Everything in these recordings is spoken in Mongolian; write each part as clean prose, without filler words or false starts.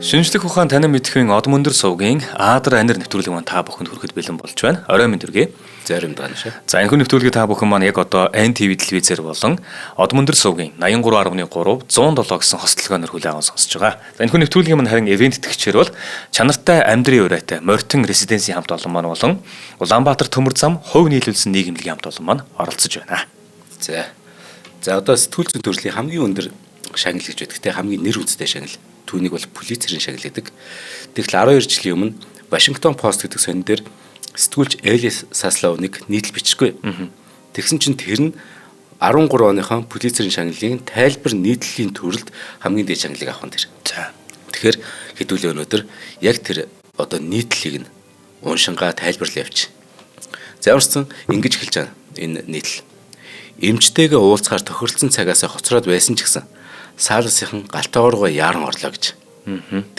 Шинжлэх ухаан танин мэдэхийн од мөндөр сувгийн Аадар анир нэвтрүүлэг маань та бүхэнд хүрэхэд бэлэн болж байна. Орой минь төргий. Зарим даана шээ. За, энэхүү нэвтрүүлгийг та бүхэн маань яг одоо NTV телевизээр болон од мөндөр сувгийн 83.3 107 гэсэн хослогооноор хүлээн аван сонсож байгаа. За, энэхүү нэвтрүүлгийн маань харин ивент итгэгчээр бол чанартай амьдрын урайтай Морьтон резиденсийн хамт олон маань болон Улаанбаатар төмөр зам хувь нийлүүлсэн нийгэмлэгийн хамт олон маань оролцож байна. За. За, одоо сэтгүүл зүйн төрлийн хамгийн өндөр шагнал гэж байдаг те, хамгийн нэр хүндтэй шагнал. Түүнийг бол Пулитцерийн шагнал гэдэг. Тэгтэл 12 жилийн өмнө Вашингтон Пост гэдэг сонин дээр сэтгүүлч Элис Саслов нэг нийтлэл бичгүй. Тэгсэн чинь тэр нь 13 оныхон Пулитцерийн шагналын тайлбар нийтлэлийн төрөлд хамгийн дээд шагналыг авах нь тэр. За. Тэгэхээр хэдүүлээ өнөөдөр яг тэр одоо нийтлэлийг нь уншингаа тайлбарлаа явчих. За, ямарчсан ингэж эхэлж байгаа энэ нийтлэл. Эмчтэйгээ уулзахаар тохиролцсон цагаасаа хоцроод байсан ч гэсэн Сааласынхан галтаагааргаа яаран орлоо гэж.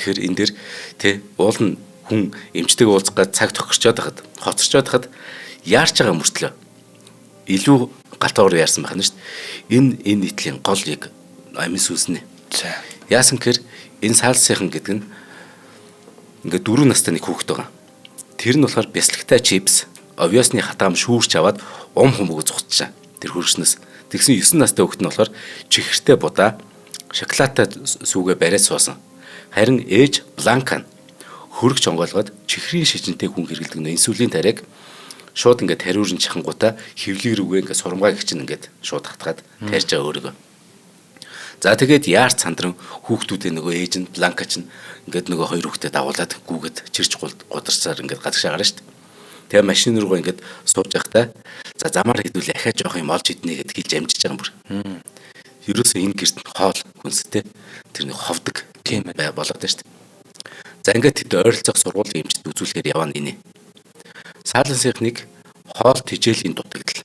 Тэгэхээр энэ дэр тэ уул нь хүн эмчтэйгээ уулзах гээд цаг тохирчоод байхад, хоцорчоод байхад яарч байгаа мөртлөө илүү галтаагаар яарсан байна шүү дээ. Энэ нийтлийн гол яг амин сүнс нэ. За. Яасан гэхээр энэ Сааласынхан гэдэг нь ингээд 4 настай нэг хүүхэд байгаа. Тэр нь болохоор бяслагтай чипс, овёсны хатаам шүүрч аваад ум хүмүүг зугтчихаа. Тэр хөргснөөс. Тэгсэн 9 настай хүүхэд нь болохоор чихэртэй будаа, шоколадтай сүүгээ бариад суусан. Харин ээж Бланка нь хөргөч онгойлгоод чихрийн шижинтэй хүн хэргэлдэг нэ инсулин тариаг шууд ингээд тариурын чахангуудаа хевлэг рүүгээ ингээд сурамгаа гих чинь ингээд шууд хатгаад тарьж байгаа өөрийгөө. За, тэгээд яарч сандран хүүхдүүдээ нөгөө ээж нь Бланка чинь ингээд нөгөө хоёр хүүхдээ дагуулад гүгэд чирч гударсаар ингээд гадагшаа гарна шүү дээ. Тэгээ машин руугаа ингээд сууж явахдаа за замаар хэдүүл ахиа жоох юм олж иднэ гэд хэлж амжиж байгаа юм бүр. Ерөөсөө энэ гэрт нь хоол хүнстэй тэр нэг ховдог Тийм ээ. бай болоод байна шүү дээ. За, ингээд тэд ойролцоох сургуулийн эмчд үзүүлэхээр яваа нэ. Саалансынхныг хоол тижээлийн дутагдал.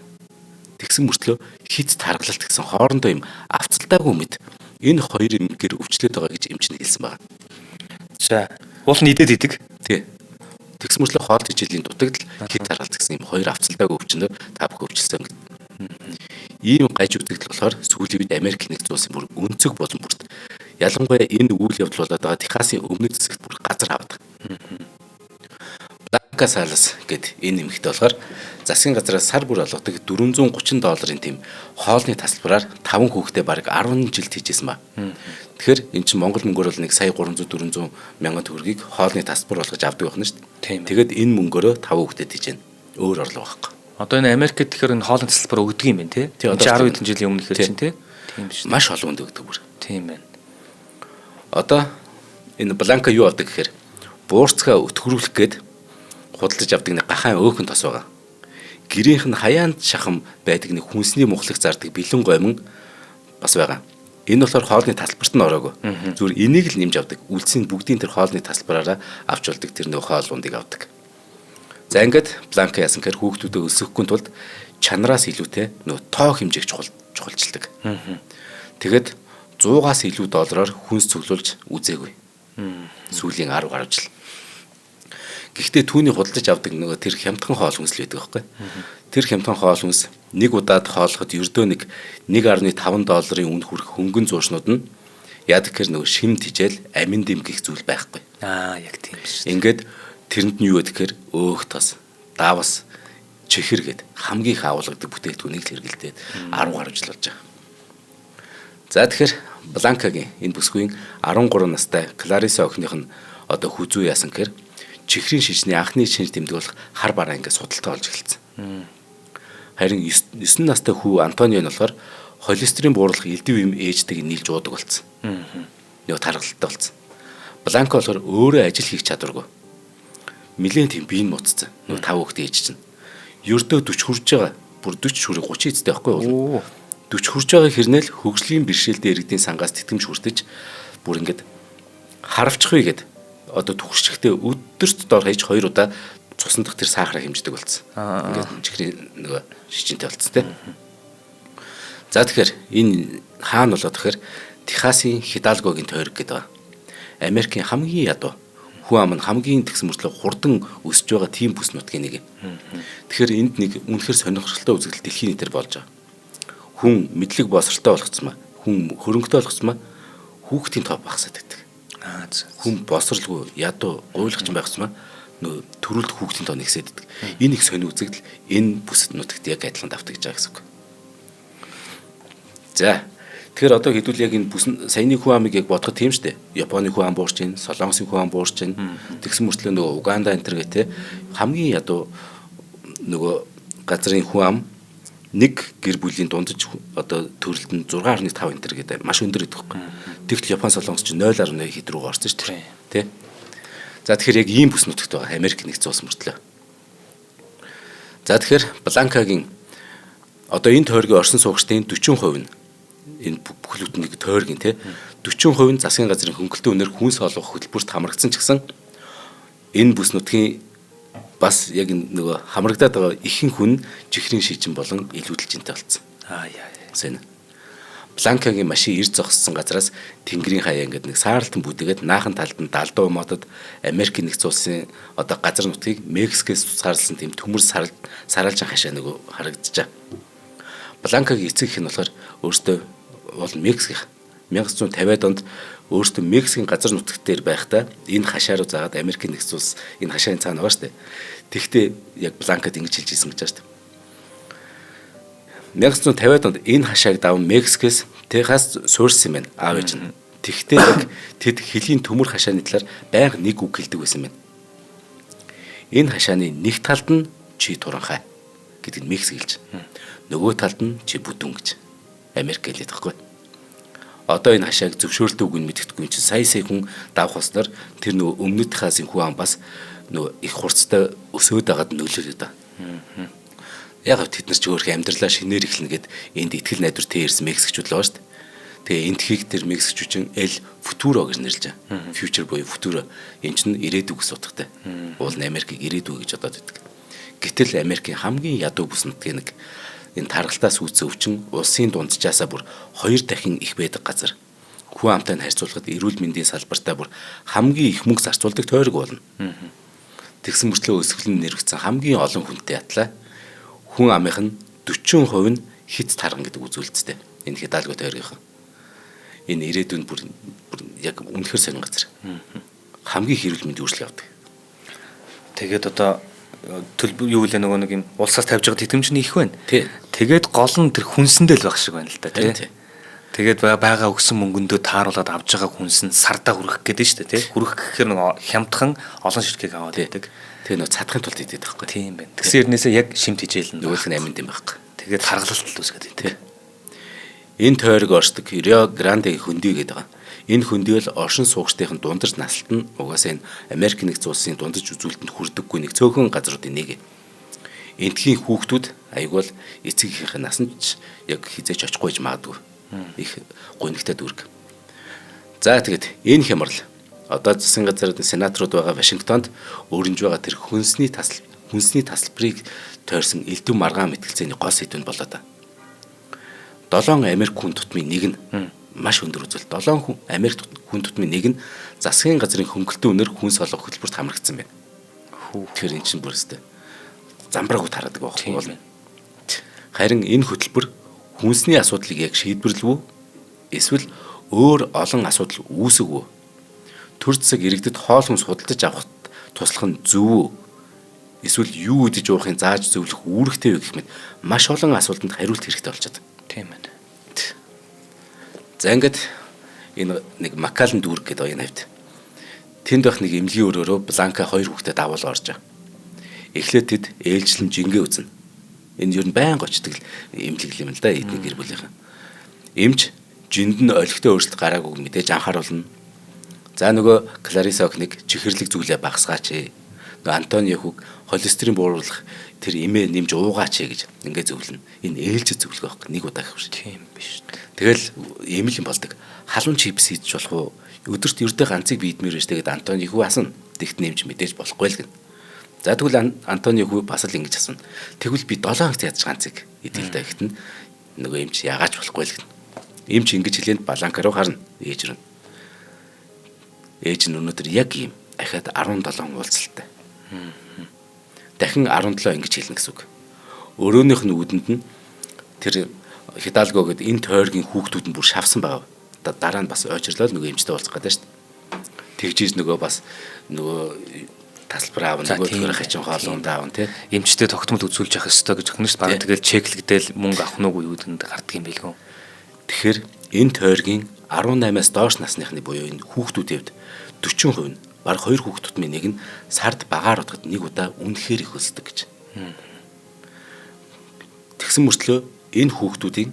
Тэгсэн мөртлөө хит таргалалт гэсэн хоорондоо юм авцалтаагүй мэд энэ хоёр эмгэр өвчлөөд байгаа гэж эмч нь хэлсэн байна. За. Уул нь идээд идэг. Тий. Тэгсэн мөртлөө хоол тижээлийн дутагдал, хит таргалалт гэсэн юм хоёр авцалтаагүй өвчнөд та бүхэн өвчлсөн гэдэг. Ийм гаж үзэгдэл болохоор сүүлийн үед Америк нэгдсэн улсын бүр өнцөг болон бүрт ялангуяа энэ үйл явдал болоод байгаа Техасын өмнөд хэсэгт бүр газар авдаг. Бланка Салас гэд энэ эмэгтэй болохоор засгийн газраас сар бүр олгодог 430 долларын тийм хоолны тасалбараар 5 хүүхдээ бараг 10 жил тийжсэн ба. Тэгэхээр эн чинь Монгол мөнгөөр бол нэг сая 300 400 мянган төгрөгийг хоолны тасалбар болгож авдаг байх нь шүү дээ. Тийм. Тэгээд энэ мөнгөөрөө 5 хүүхдээ тийжэн. Өөр орлого байхгүй. Одоо энэ Америкт тэгэхээр энэ хоолны тасалбар өгдөг юм байна тий. Тий, Энэ одоо чинь 10 тийм. хэдэн жилийн өмнө ихэр Тий. чинь тий. Тийм шүү. Маш олон хүнд өгдөг бүр. Тийм байна. Одоо энэ Бланка юу авдаг гэхээр буурцгаа өтгөрүүлэх гээд худалдаж авдаг нэг гахаан өөхөн тос байгаа. Гэрийнх нь хаяанд шахам байдаг нэг хүнсний мухлаг зардаг бэлэн гомон бас байгаа. Энэ болохоор хоолны тасалбарт нь ороогүй. Зүгээр энийг л нэмж авдаг. Үлдсийн бүгдийн тэр хоолны тасалбараараа авч болдог тэр нэг хоол ундыг авдаг. За, ингээд Бланка яасан гэхээр хүүхдүүдэд өсөхгүй тулд чанараас илүүтэй нөгөө тоо хэмжээг чухал чухалчилдаг. Тэгээд 100-аас илүү доллараар хүнс цуглуулж үзээгүй. Сүүлийн 10 гаруй жил. Гэхдээ түүний худалдаж авдаг нөгөө тэр хямдхан хоол хүнс л байдаг байхгүй. Тэр хямдхан хоол хүнс нэг удаад хооллоход ердөө нэг 1.5 долларын үн хүрэх хөнгөн зуушнууд нь яадаг гэхээр нөгөө шим тижэл амин дэм гих зүйл байхгүй. Аа, яг тийм шүү. Ингээд тэрэнд нь юу гэдэг гэхээр өөх тос, давас, чихэр гэд хамгийн их агуулгадаг бүтээгдэхүүнийг л хэрэгэлдээд 10 гаруй жил болж байгаа. За, тэгэхээр Бланкагийн энэ бүсгүйн 13 настай Клариса охиных нь одоо хүзүү яасан гэхээр чихрийн шижний анхны шинж тэмдэг болох хар бараа ингээд судалтай болж эхэлсэн. Харин 9 настай хүү Антонио нь болохоор холестерин бууруулах элдв юм ээжтэйг нийлж уудаг болсон. Нөгөө таргалалтай болсон. Бланка болохоор өөрөө ажил хийх чадваргүй. Нилээн тийм бие нь муцсан. Нөгөө тав хүүхдээ ээж чинь. Ердөө 40 хүрж байгаа. Бүр 40 хүрээ 30 эцтэй байхгүй юу? Оо. 40 хүрж байгаа хэрнээл хөгжлийн бэрхшээлтэй иргэдийн сангаас тэтгэмж хүртэж бүр ингээд харавчихъя гэд одоо түгшчихтэй өдөрт дор хаяж хоёр удаа цусан дах тэр сахараа хэмждэг болсон. Аа. Ингээд чихрийн нөгөө шижинтэй болсон тийм. За, тэгэхээр энэ хаана болоод тэгэхээр Техасын Хидалгогийн тойрог гэдэг байна. Америкийн хамгийн ядуу хүн ам нь хамгийн тэгсэн мөртлөө хурдан өсөж байгаа тийм бүс нутгийн нэг юм. Тэгэхээр энд нэг үнэхээр сонирхолтой үзэгдэл дэлхийн нийтээр болж байгаа. Хүн мэдлэг боловсролтой болгоцсон маа, хүн хөрөнгөтэй болгоцсон маа хүүхдийн тоо багасаад байдаг. Хүн босрлгүй ядуу гуйлагч байх тусмаа нөө төрүүлдэг хүүхдийн тоо нэгсээд идэг. Энэ их сонио үзэгдэл энэ бүс нутагт яг адилхан давтагдж байгаа гэсэн үг. За тэгэхээр одоо хэдүүл яг энэ бүс саяны хүн амыг яг бодоход тийм шүү дээ. Японы хүн ам буурч байна, Солонгосын хүн ам буурч байна. Тэгсэн мөртлөө нөгөө Уганда энэ төр гэ те хамгийн ядуу нөгөө газрын хүн ам нэг гэр бүлийн дундаж одоо төрөлт нь 6.5 энэ төр гэдэг маш өндөр гэдэг байхгүй. Тэгтэл Япон Солонгос чинь 0.1 хэд рүү орсон шүү дээ. Тэ? За тэгэхээр яг ийм бүс нутагт байгаа Америк нэгдсэн улс мөртлөө. За тэгэхээр Бланкагийн одоо энэ тойргийн орсон суугчдын 40% нь энэ бүхлүүд нэг тойргийн те 40% нь засгийн газрын хөнгөлтийн үнээр хүнс олгох хөтөлбөрт хамрагдсан ч гэсэн энэ бүс нутгийн бас яг нөгөө хамрагдаад байгаа ихэнх хүн чихрийн шижин болон илүүдэлжинтэй болсон. Аа яа. Сайн. Бланкагийн машин ир зогссон газраас Тэнгэрийн хаяа ингээд нэг саарлтан бүдгээд наахан талд нь Далдуу модод Америкийн нэгдсэн улсын одоо газар нутгийг Мексикээс тусгаарласан тийм төмөр саралжин хашаа нөгөө харагдчихаа. Бланкагийн эцэг их нь болохоор өөртөө бол Мексик 1950-ад онд өөртөө Мексикийн газар нутагт дээр байхдаа энэ хашаа руу заагаад Америкийн нэгдсэн улс энэ хашааны цаана байгаа шүү дээ. Тэгвэл яг Бланкад ингэж хэлж ирсэн гэж байна шүү дээ. 1950-ад онд энэ хашааг даван Мексикээс Техас суурьсан юм байна аав ээж нь. Тэгвэл яг тэд хөлийн төмөр хашааны талаар байнга нэг үг хэлдэг байсан юм байна. Энэ хашааны нэг талд нь чи туранхай гэдэг нь Мексик хэлж. Нөгөө талд нь чи бүдүүн гэж Америк хэлээд байхгүй. Одоо энэ хашааг зөвшөөрөлтөө үг нь мэддэхгүй чинь сая сая хүн давх болсноор тэр нөгөө өмнөд Техасын хүн ам бас нөгөө их хурцтай өсөөд байгаад нөлөөлөд байгаа. Яг тэд нар ч өөрх амьдралаа шинээр эхлэнэ гэд энд итгэл найдвар тэ ирсэн мексикчүүд л байгаа шүү дээ. Тэгээ эндхийг тэр мексикчүүчин El Futuro гэж нэрлэж байгаа. Future буюу Futuro. Энэ чинь ирээдүй гэсэн утгатай. Уул нь Америкийг ирээдүй гэж бодоод байдаг. Гэтэл Америкийн хамгийн ядуу бүс нутгийн нэг энэ таргалтаас үүссэн өвчин улсын дунджаасаа бүр 2 дахин их байдаг газар. Хүн амтай нь харьцуулахад эрүүл мэндийн салбартаа бүр хамгийн их мөнгө зарцуулдаг тойрог болно. Тэгсэн мөртлөө өсгөл нь нэрвэгдсэн хамгийн олон хүнтэй ятлаа. Хүн амынх нь 40% нь хит тарган гэдэг үзүүлэлттэй. Энэ Хидалго тойргийнхан. Энэ ирээдүйн бүр яг үнэхэр сонин газар. Хамгийн их эрүүл мэндийн үйлчилгээ авдаг. Тэгээд одоо төлбөр юу вэ нөгөө нэг юм улсаас тавьж байгаа тэтгэмж нь их байна. Тэгээд гол нь тэр хүнсэндээ л байх шиг байна л да тий. Тэгээд байгаа өгсөн мөнгөндөө тааруулаад авж байгаа хүнс нь сардаа хүрэх гэдэг нь шүү дээ тий. Хүрэх гэхээр нөгөө хямдхан олон ширхгийг аваад байдаг. Тэгээ нөгөө цадахын тулд идэдэг байхгүй. Тийм байна. Тэгсэн хэрнээсээ яг шимт хижээлнэ. Нөгөөх нь аминд юм байхгүй. Тэгээд харгалалт л үүсгээд тий. Энэ тойрог оршдог Рио Гранде хөндий гэдэг байгаа. Энэ хөндий бол оршин суугчдын дундаж наслт нь угаасаа энэ Америк нэгдсэн улсын дундаж үзүүлэлтэнд хүрдэггүй нэг цөөхөн газруудын нэг. Эндхийн хүүхдүүд аягүй л эцэг эхийнхээ насанд ч яг хизээч очихгүй гэж магадгүй. Их гунигтай дүүрэг. За тэгэд энэ хямрал одоо засгийн газрын сенаторууд байгаа Вашингтонд өрнж байгаа тэр хүнсний тасалбарыг тойрсон элдв маргаан мэтгэлцээний гол сэдв нь болоо та. 7 Америк хүн тутмын нэг нь маш өндөр үзүүлэлт. 7 хүн Америк хүн тутмын нэг нь засгийн газрын хөнгөлтийн үнээр хүнс олгох хөтөлбөрт хамрагдсан байна. Тэгэхээр эн чинь бүр өстэй замбраагүй тараадаг байхгүй бол. Харин энэ хөтөлбөр хүнсний асуудлыг яг шийдвэрлэв үү? Эсвэл өөр олон асуудал үүсэв үү? Төр засаг иргэдэд хоол хүнс худалдаж авахд туслах нь зөв үү? Эсвэл юу идэж уухын зааж зөвлөх үүрэгтэй вэ гэх мэт маш олон асуултанд хариулт хэрэгтэй болчиход. Тийм байна. За ингээд энэ нэг Макален дүүрэг гэдэг энэ хавьд. Тэнд байх нэг эмнэлгийн өрөөрөө Бланка хоёр хүүхдэд дагуул орж байгаа. Эхлээд тэд ээлжлэн жингээ үзнэ. Энэ ер нь байнга очдөг эмнэлэг юм л да эдний гэр бүлийнхэн. Эмч жинд нь олигтой өөрчлөлт гараагүйг мэдээж анхааруулна. За нөгөө Клариса охиныг чихэрлэг зүйлээ багасгаач. Нөгөө Антонио хүүг холестерин бууруулах тэр эмээ нэмж уугаач гэж ингээ зөвлөнө. Энэ ээлжид зөвлөгөө байхгүй нэг удаа гэх биш. Тийм биш. Тэгэл юм л юм болдог. Халуун чипс идэж болох уу? Өдөрт ердөө ганцыг би идмээр байж тэгээд Антони хүү асна. Тэгт нэмж мэдээж болохгүй л гэнэ. За тэгвэл Антони хүү бас л ингэж асууна. Тэгвэл би 7 хоногт ядаж ганцыг идэл да гэхтэн нөгөө эмч яагаач болохгүй л гэнэ. Эмч ингэж хэлэнд Баланка руу харна. Ээж рүү. Ээж нь өнөөдөр яг ийм ахаад 17 уулзалтай. Дахин 17 ингэж хэлнэ гэсэн үг. Өрөөнийх нь үүдэнд нь тэр Хидалго гэдэг энэ тойргийн хүүхдүүд нь бүр шавсан байгаа. Дараа нь бас ойчрлоо нөгөө эмчтэй уулзах гэдэг шүү дээ. Тэгжиж нөгөө бас нөгөө тасалбар аавна, нөгөө төхөр хачин хоолунд аавна тий. Эмчтэй тогтмол үзүүлж явах ёстой гэж өгнө ш. Бараг тэгэл чеклэгдээл мөнгө авах нүг юу гэдэнд гардаг юм билгүү. Тэгэхээр энэ тойргийн 18-аас доош насныхны буюу энэ хүүхдүүдийн хувьд 40% нь бараг 2 хүүхд тутмын нэг нь сард багаар утгад нэг удаа үнэхээр их өлсдөг гэж. Тэгсэн мөртлөө энэ хүүхдүүдийн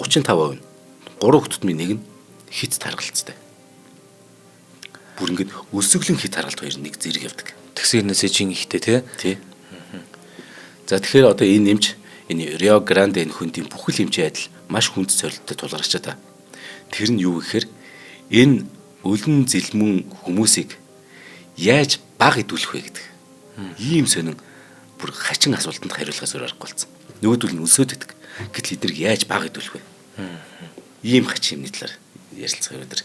35% нь 3 хүүхд тутмын нэг нь хит таргалцтай. Бүр ингээд өлсөглөн хит таргалт хоёр нэг зэрэг явдаг. Тэгсэн хэрнээсээ жин ихтэй тий. Тий. За тэгэхээр одоо энэ эмч энэ Рио Гранде энэ хөндийн бүхэл эмчийн адил маш хүнд сорилттой тулгарч та. Тэр нь юу гэхээр энэ өлөн зэлмэн хүмүүсийг яаж баг идүүлэх вэ гэдэг. Ийм сонин бүр хачин асуултанд хариулахаас өөр аргагүй болсон. Нөгөөдөл нь өлсөөд идэг. Гэтэл эднийг яаж баг идүүлэх вэ? Ийм хачин юмны талаар ярилцах өнөөдөр.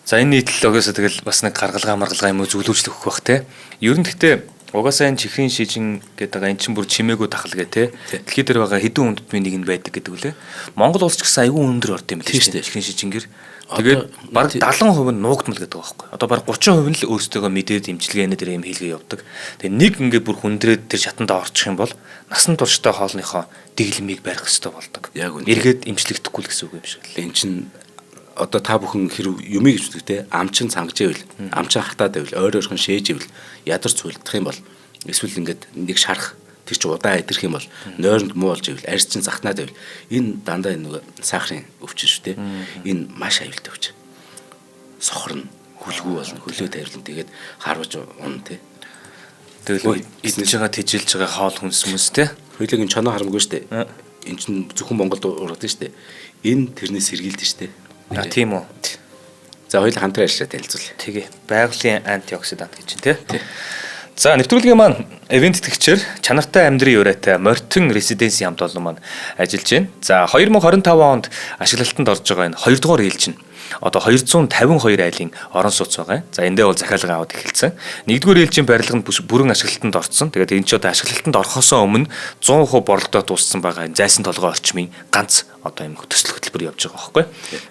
За энэ нийтлэл угаасаа тэгэл бас нэг гаргалгаа маргалгаа юм уу зөвлөмжлөх өгөх бах те. Ер нь гэхдээ угаасаа энэ чихрийн шижин гэдэг байгаа эн чинь бүр чимээгүй дахал гэ те. Дэлхий дээр байгаа хэдэн хүн тутмын нэг нь байдаг гэдэг үлээ. Монгол улс ч гэсэн айгүй өндөр орд юм билээ шүү дээ. Чихрийн шижингээр. Тэгээд бараг 70% нь нуугдмал гэдэг байгаа байхгүй. Одоо бараг 30% нь л өөрсдөө мэдээд имчилгээний дээр юм хийлгээ явдаг. Тэгээд нэг ингээд бүр хүндрээд тэр шатандаа орчих юм бол насан туршдаа хоолныхоо дэглэмийг барих ёстой болдог. Эргээд имчлэгдэхгүй л гэсэн үг юм шиг л. Эн чинь одоо та бүхэн хэрв юмыг гэж үздэг те амчин цангаж ивэл амчин хатаад байвал ойр ойрхон шээж ивэл ядарч цулдах юм бол эсвэл ингээд нэг шарах тэр чи удаан идэрх юм бол нойронд муу болж ивэл арьс чин захнаад байвал энэ дандаа энэ нөгөө сахарын өвчин шүү те энэ маш аюултай өвчин сохорно хүлгүү болно хөлөө тавирлан тэгээд харваж унна те тэгэл идэж байгаа тэжилж байгаа хоол хүнс мүс те хоёлыг энэ чоноо харамгүй шүү дээ энэ чин зөвхөн Монголд ургадаг шүү дээ энэ тэрнээс сэргийлдэг шүү дээ. А тийм үү. За хоёул хамтран ажиллаа танилцуул. Тэгээ. Байгалийн антиоксидант гэж чинь тий. За нэвтрүүлгийн маань ивент тэтгэгчээр чанартай амьдрын уриатай Морьтон Резиденсийн хамт олон маань ажиллаж байна. За 2025 онд ашиглалтанд орж байгаа энэ 2 дугаар ээлж нь одоо 252 айлын орон сууц байгаа. За эндээ бол захиалга аваад эхэлсэн. Нэгдүгээр ээлжийн барилга нь бүрэн ашиглалтанд орсон. Тэгээд энэ ч одоо ашиглалтанд орохоосоо өмнө 100% борлогдоо дууссан байгаа энэ зайсан толгой орчмын ганц одоо юм төсөл хөтөлбөр явж байгаа байхгүй.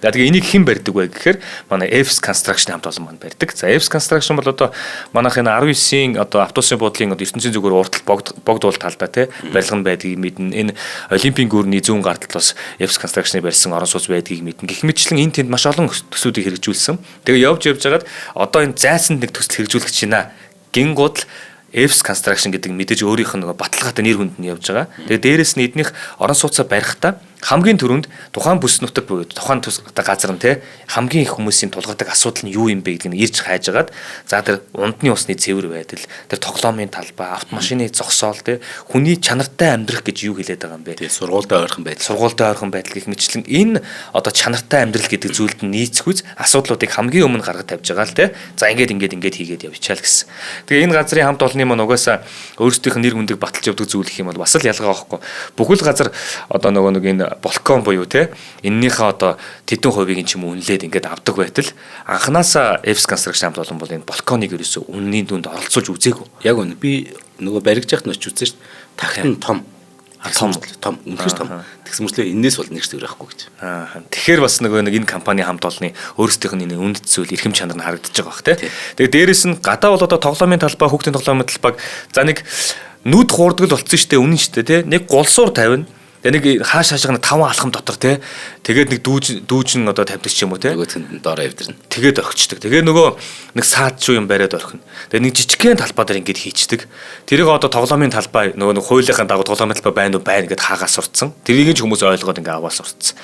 За тэгээ энийг хэн барьдаг вэ гэхээр манай Fs Construction хамт олон маань барьдаг. За Fs Construction бол одоо манайх энэ 19-ийн одоо автобусын буудлын одоо ертөнцийн зүгээр уртал богд уул талдаа тий барилга нь байдгийг мэднэ. Энэ Олимпийн гүрний зүүн гартал бас Fs Construction-ы барьсан орон сууц байдгийг мэднэ. Гэх мэтчлэн энэ тэнд маш олон төслүүдийг хэрэгжүүлсэн. Тэгээ явж жагаад одоо энэ зайсанд нэг төсөл хэрэгжүүлэх гэж байна. Гингууд л Fs Construction гэдэг мэдээж өөрийнх нь нөгөө баталгаатай нэр хүнд нь явж байгаа. Тэгээ дээрэс нь эднийх орон сууцаа барихтаа хамгийн түрүүнд тухайн бүс нутаг буюу тухайн төс газар нь те хамгийн их хүмүүсийн тулгардаг асуудал нь юу юм бэ гэдгийг нь ирж хайжгаад за тэр ундны усны цэвэр байдал, тэр тоглоомын талбай, автомашины зогсоол те хүний чанартай амьдрах гэж юу хэлээд байгаа юм бэ? Тэгээ сургуультай ойрхон байдал. Сургуультай ойрхон байдал гэх мэтчлэн энэ одоо чанартай амьдрал гэдэг зүйлд нь нийцэхүйц асуудлуудыг хамгийн өмнө гаргаж тавьж байгаа л те. За ингээд ингээд ингээд хийгээд явчихаа л гэсэн. Тэгээ энэ газрын хамт олонны маань угаасаа өөрсдийнх нь нэр хүндийг баталж явдаг зүйл гэх юм бол бас л ялгаа байхгүй. Бүхэл газар одоо нөгөө нэг энэ балкон буюу те эннийхээ одоо тэдэн хувийг ч юм уу үнэлээд ингээд авдаг байтал анханасаа Fs Construction хамт олон бол энэ балконыг ерөөсөө үнний дүнд оролцуулж үзээгүй. Яг үнэ би нөгөө баригж яхад нь очиж үзсэн шүү дээ. Тагт нь том. Том том үнэхээр том. Тэгсэн мөртлөө энээс бол нэг ч төгрөг авахгүй гэж. Аа. Тэгэхээр бас нөгөө нэг энэ компани хамт олонны өөрсдийнх нь энэ үнэт зүйл эрхэм чанар нь харагдаж байгаа бах те. Тэгээ дээрэс нь гадаа бол одоо тоглоомын талбай, хүүхдийн тоглоомын талбайг за нэг нүд хуурдаг л болцсон шүү дээ, үнэн шүү дээ те. Нэг гулсуур тавина. Тэгээ нэг хааш хаашаа нэг 5 алхам дотор те. Тэгээд нэг дүүжин одоо тавьдаг ч юм уу те. Нөгөөтөнд нь доороо эвдэрнэ. Тэгээд орхичдаг. Тэгээ нөгөө нэг саад чуу юм бариад орхино. Тэгээ нэг жижигхэн талбай дээр ингэж хийчдэг. Тэрийг одоо тоглоомын талбай нөгөө нэг хуулийнхаа дагуу тоглоомын талбай байна уу байна гэд хаагаа сурцсан. Тэрийг ч хүмүүс ойлгоод ингээ аваа сурцсан.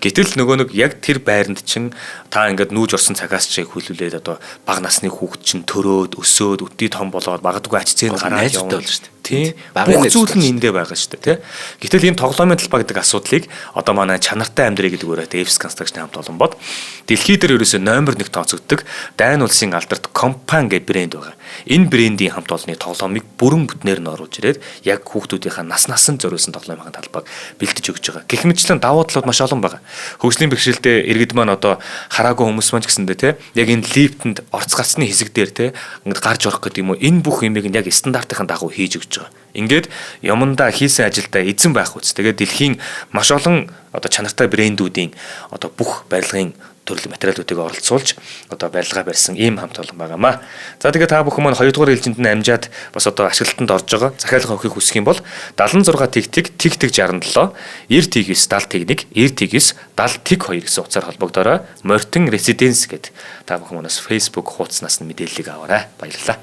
Гэтэл нөгөө нэг яг тэр байранд чинь та ингээд нүүж орсон цагаас чиг хүлүүлээд одоо бага насны хүүхд чинь төрөөд өсөөд өдий том болоод магадгүй ач зээн гараад явна шүү дээ. Тийм. Бүх зүйл нь эндээ байгаа шүү дээ, тий. Гэтэл энэ тоглоомын талбай гэдэг асуудлыг одоо манай чанартай амьдрыг гэдэг үгээр Fs Construction хамт олон бод дэлхий дээр ерөөсөө номер 1 тооцогддог Дайн улсын алдарт Компан гэх брэнд байгаа. Энэ брендийн хамт олонны тоглоомыг бүрэн бүтнээр нь оруулж ирээд яг хүүхдүүдийнхаа нас насанд зориулсан тоглоомын талбайг бэлтэж өгч байгаа. Гэх мэтчлэн давуу талууд маш олон байгаа. Хөгжлийн бэрхшээлтэй иргэд маань одоо хараагүй хүмүүс маань ч гэсэндээ тий яг энэ лифтэнд орц гарцны хэсэг дээр тий ингээд гарч орох гэдэг юм уу энэ бүх юмыг яг стандартын дагуу хийж өгч байгаа. Ингээд юмдаа хийсэн ажилдаа эзэн байх үз. Тэгээд дэлхийн маш олон одоо чанартай брэндүүдийн одоо бүх барилгын төрлийн материалуудыг оролцуулж одоо барилга барьсан ийм хамт олон байгаамаа. За тэгээ та бүхэн маань 2 дугаар ээлжинд нь амжаад бас одоо ашиглалтанд орж байгаа захиалга авахыг хүсэх юм бол 76 тэг тэг тэг тэг 67 90 тэг 9 70 тэг 1 90 тэг 9 70 тэг 2 гэсэн утсаар холбогдороо. Морьтон Residence гэд та бүхэн манаас Facebook хуудаснаас нь мэдээллийг аваарай. Баярлалаа.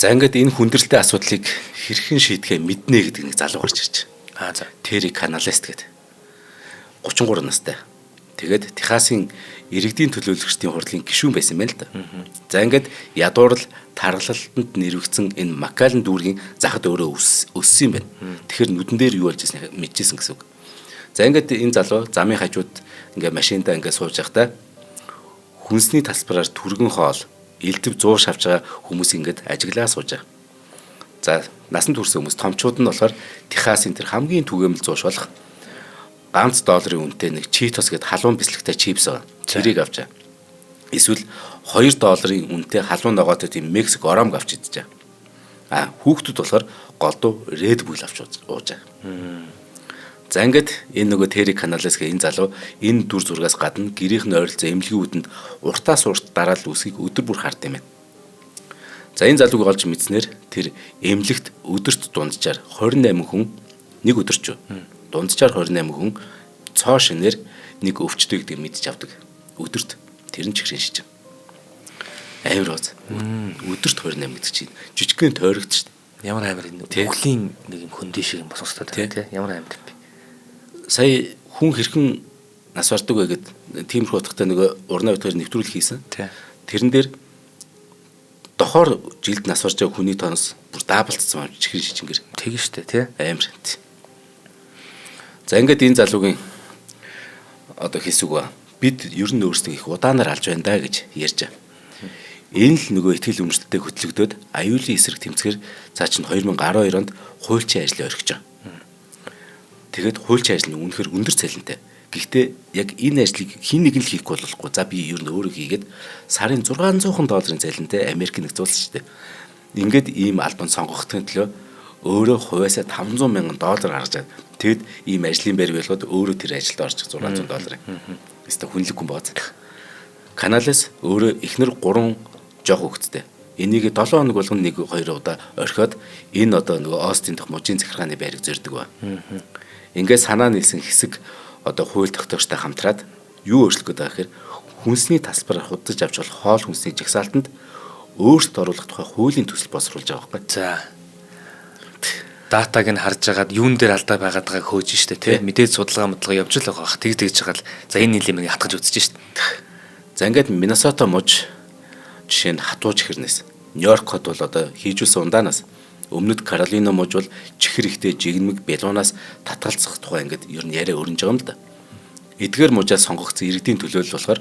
За ингээд энэ хүндрэлтэй асуудлыг хэрхэн шийдэхээ мэднэ гэдэг нэг залуу гарч ирж. Аа за. Терри Каналест гэдэг. 33 настай. Тэгээд Техасын иргэдийн төлөөлөгчдийн хурлын гишүүн байсан юм байна л да. За ингээд ядуурл таргалалтанд нэрвэгдсэн энэ Макален дүүргийн захад өөрөө өссөн юм байна. Тэгэхээр нүдэн дээр юу болж ирснийг мэдчихсэн гэсэн үг. За ингээд энэ залуу замын хажууд ингээд машиндаа ингээд сууж байхдаа хүнсний тасалбараар түргэн хоол, элдв зуур шавж байгаа хүмүүс ингээд ажиглаа сууж байгаа. За насан турш хүмүүс томчууд нь болохоор Техасын тэр хамгийн түгээмэл зууш болох ганц долларын үнэтэй нэг Cheetos гэдэг халуун бислэгтэй чипс байгаа. Тэрийг авч байгаа. Эсвэл 2 долларын үнэтэй халуун ногоотой тийм Мексик оромг авч идэж байгаа. А хүүхдүүд болохоор голдуу Red Bull авч ууж байгаа. За ингээд энэ нөгөө Терри Каналес гэх энэ залуу энэ дүр зургаас гадна гэрийнх нь ойролцоо эмнэлгийн үүдэнд уртаас урт дараал үсгийг өдөр бүр хард юм байна. За энэ залууг олж мэдснээр тэр эмнэлэгт өдөрт дунджаар 28 хүн нэг өдөрч дунджаар 28 хүн цоо шинээр нэг өвчтөй гэдгийг мэдж авдаг. Өдөрт тэр нь чихрийн шижин. Амар ууз. Өдөрт 28 гэдэг чинь жижигхэн тойрогд шүү дээ. Ямар амар энэ бүхлийн нэг юм хөндий шиг юм босгостой тий. Ямар амар юм бэ? Сая хүн хэрхэн нас бардаг вэ гэд тиймэрхүү утгатай нөгөө урнаа битгаар нэвтрүүлэг хийсэн. Тэрэн дээр дохоор жилд нас барж байгаа хүний тоноос бүр даблцсан юм чихрийн шижингээр. Тэгэн штэ тий. Амар. За ингээд энэ залуугийн одоо хэлсүг ба бид ер нь өөрсдөө их удаанаар алж байна да гэж ярьж байгаа. Энэ л нөгөө итгэл үнэмшилтэй хөтлөгдөөд аюулын эсрэг тэмцэхээр цаа чинь 2012 онд хуульчийн ажлыг орхиж байгаа. Тэгээд хуульчийн ажил нь үнэхээр өндөр цалинтай. Гэхдээ яг энэ ажлыг хин нэг нь л хийхгүй болохгүй. За би ер нь өөрөө хийгээд сарын 600 долларын цалинтай Америк нэгдсэн улс шүү дээ. Ингээд ийм албанд сонгогдохын төлөө өөрөө хувиасаа 500 мянган доллар гаргаж аваад тэгэд ийм ажлын байр болгоод өөрөө тэр ажилд орж 600 долларын. Өстө хүнлэггүй бооз. Каналес өөрөө эхнэр 3 жоох хөвгттэй. Энийг 7 хоног болгоно 1 2 удаа орхиод энэ одоо нөгөө Остин дахь мужийн захиргааны байрыг зорддог ба. Ингээд санаа нийлсэн хэсэг одоо хууль тогтоогчтой хамтраад юу өөрчлөх гээд байгаа гэхээр хүнсний тасалбараар худалдаж авч болох хоол хүнсний жагсаалтанд өөрчлөлт оруулах тухай хуулийн төсөл боловсруулж байгаа байхгүй. За. Датаг нь харж агаад юун дээр алдаа байгаад байгааг хөөж штэ тий. Мэдээж судалгаа модлого явж л байгаа бах. Тэг тэгж байгаа л за энэ нийлэмийг хатгаж үзэж штэ. За ингээд Миннесота муж жишээ нь хатуу чихэрнээс Нью-Йорк хот бол одоо хийжүүлсэн ундаанаас өмнөд Каролина муж бол чихэр ихтэй жигнэмэг бялуунаас татгалзах тухай ингээд ер нь яриа өрнөж байгаа юм л да. Эдгээр мужаас сонгогдсон иргэдийн төлөөлөл болохоор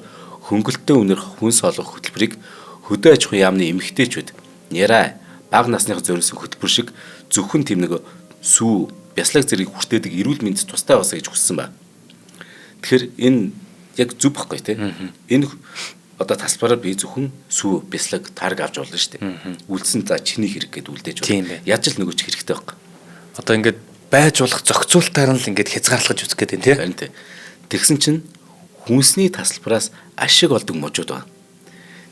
хөнгөлөлттэй үнээр хүнс олгох хөтөлбөрийг хөдөө аж ахуйн яамны эмэгтэйчүүд няраа бага насных зориулсан хөтөлбөр шиг зөвхөн тийм нэг сүү бяцлаг зэргийг хүртээдэг эрүүл мэнд тустай басаа гэж хүссэн ба. Тэгэхээр энэ яг зөв байхгүй тий. Энэ одоо тасалбараар би зөвхөн сүү бяцлаг тарг авч болно шүү дээ. Үлдсэн за чиний хэрэг гэд үлдээж байна. Яаж л нөгөөч хэрэгтэй байхгүй. Одоо ингээд байж болох зохицуултаар нь л ингээд хязгаарлаж үзэх гээд байна тий. Харин тий. Тэгсэн чинь хүнсний тасалбараас ашиг олдог мужууд байна.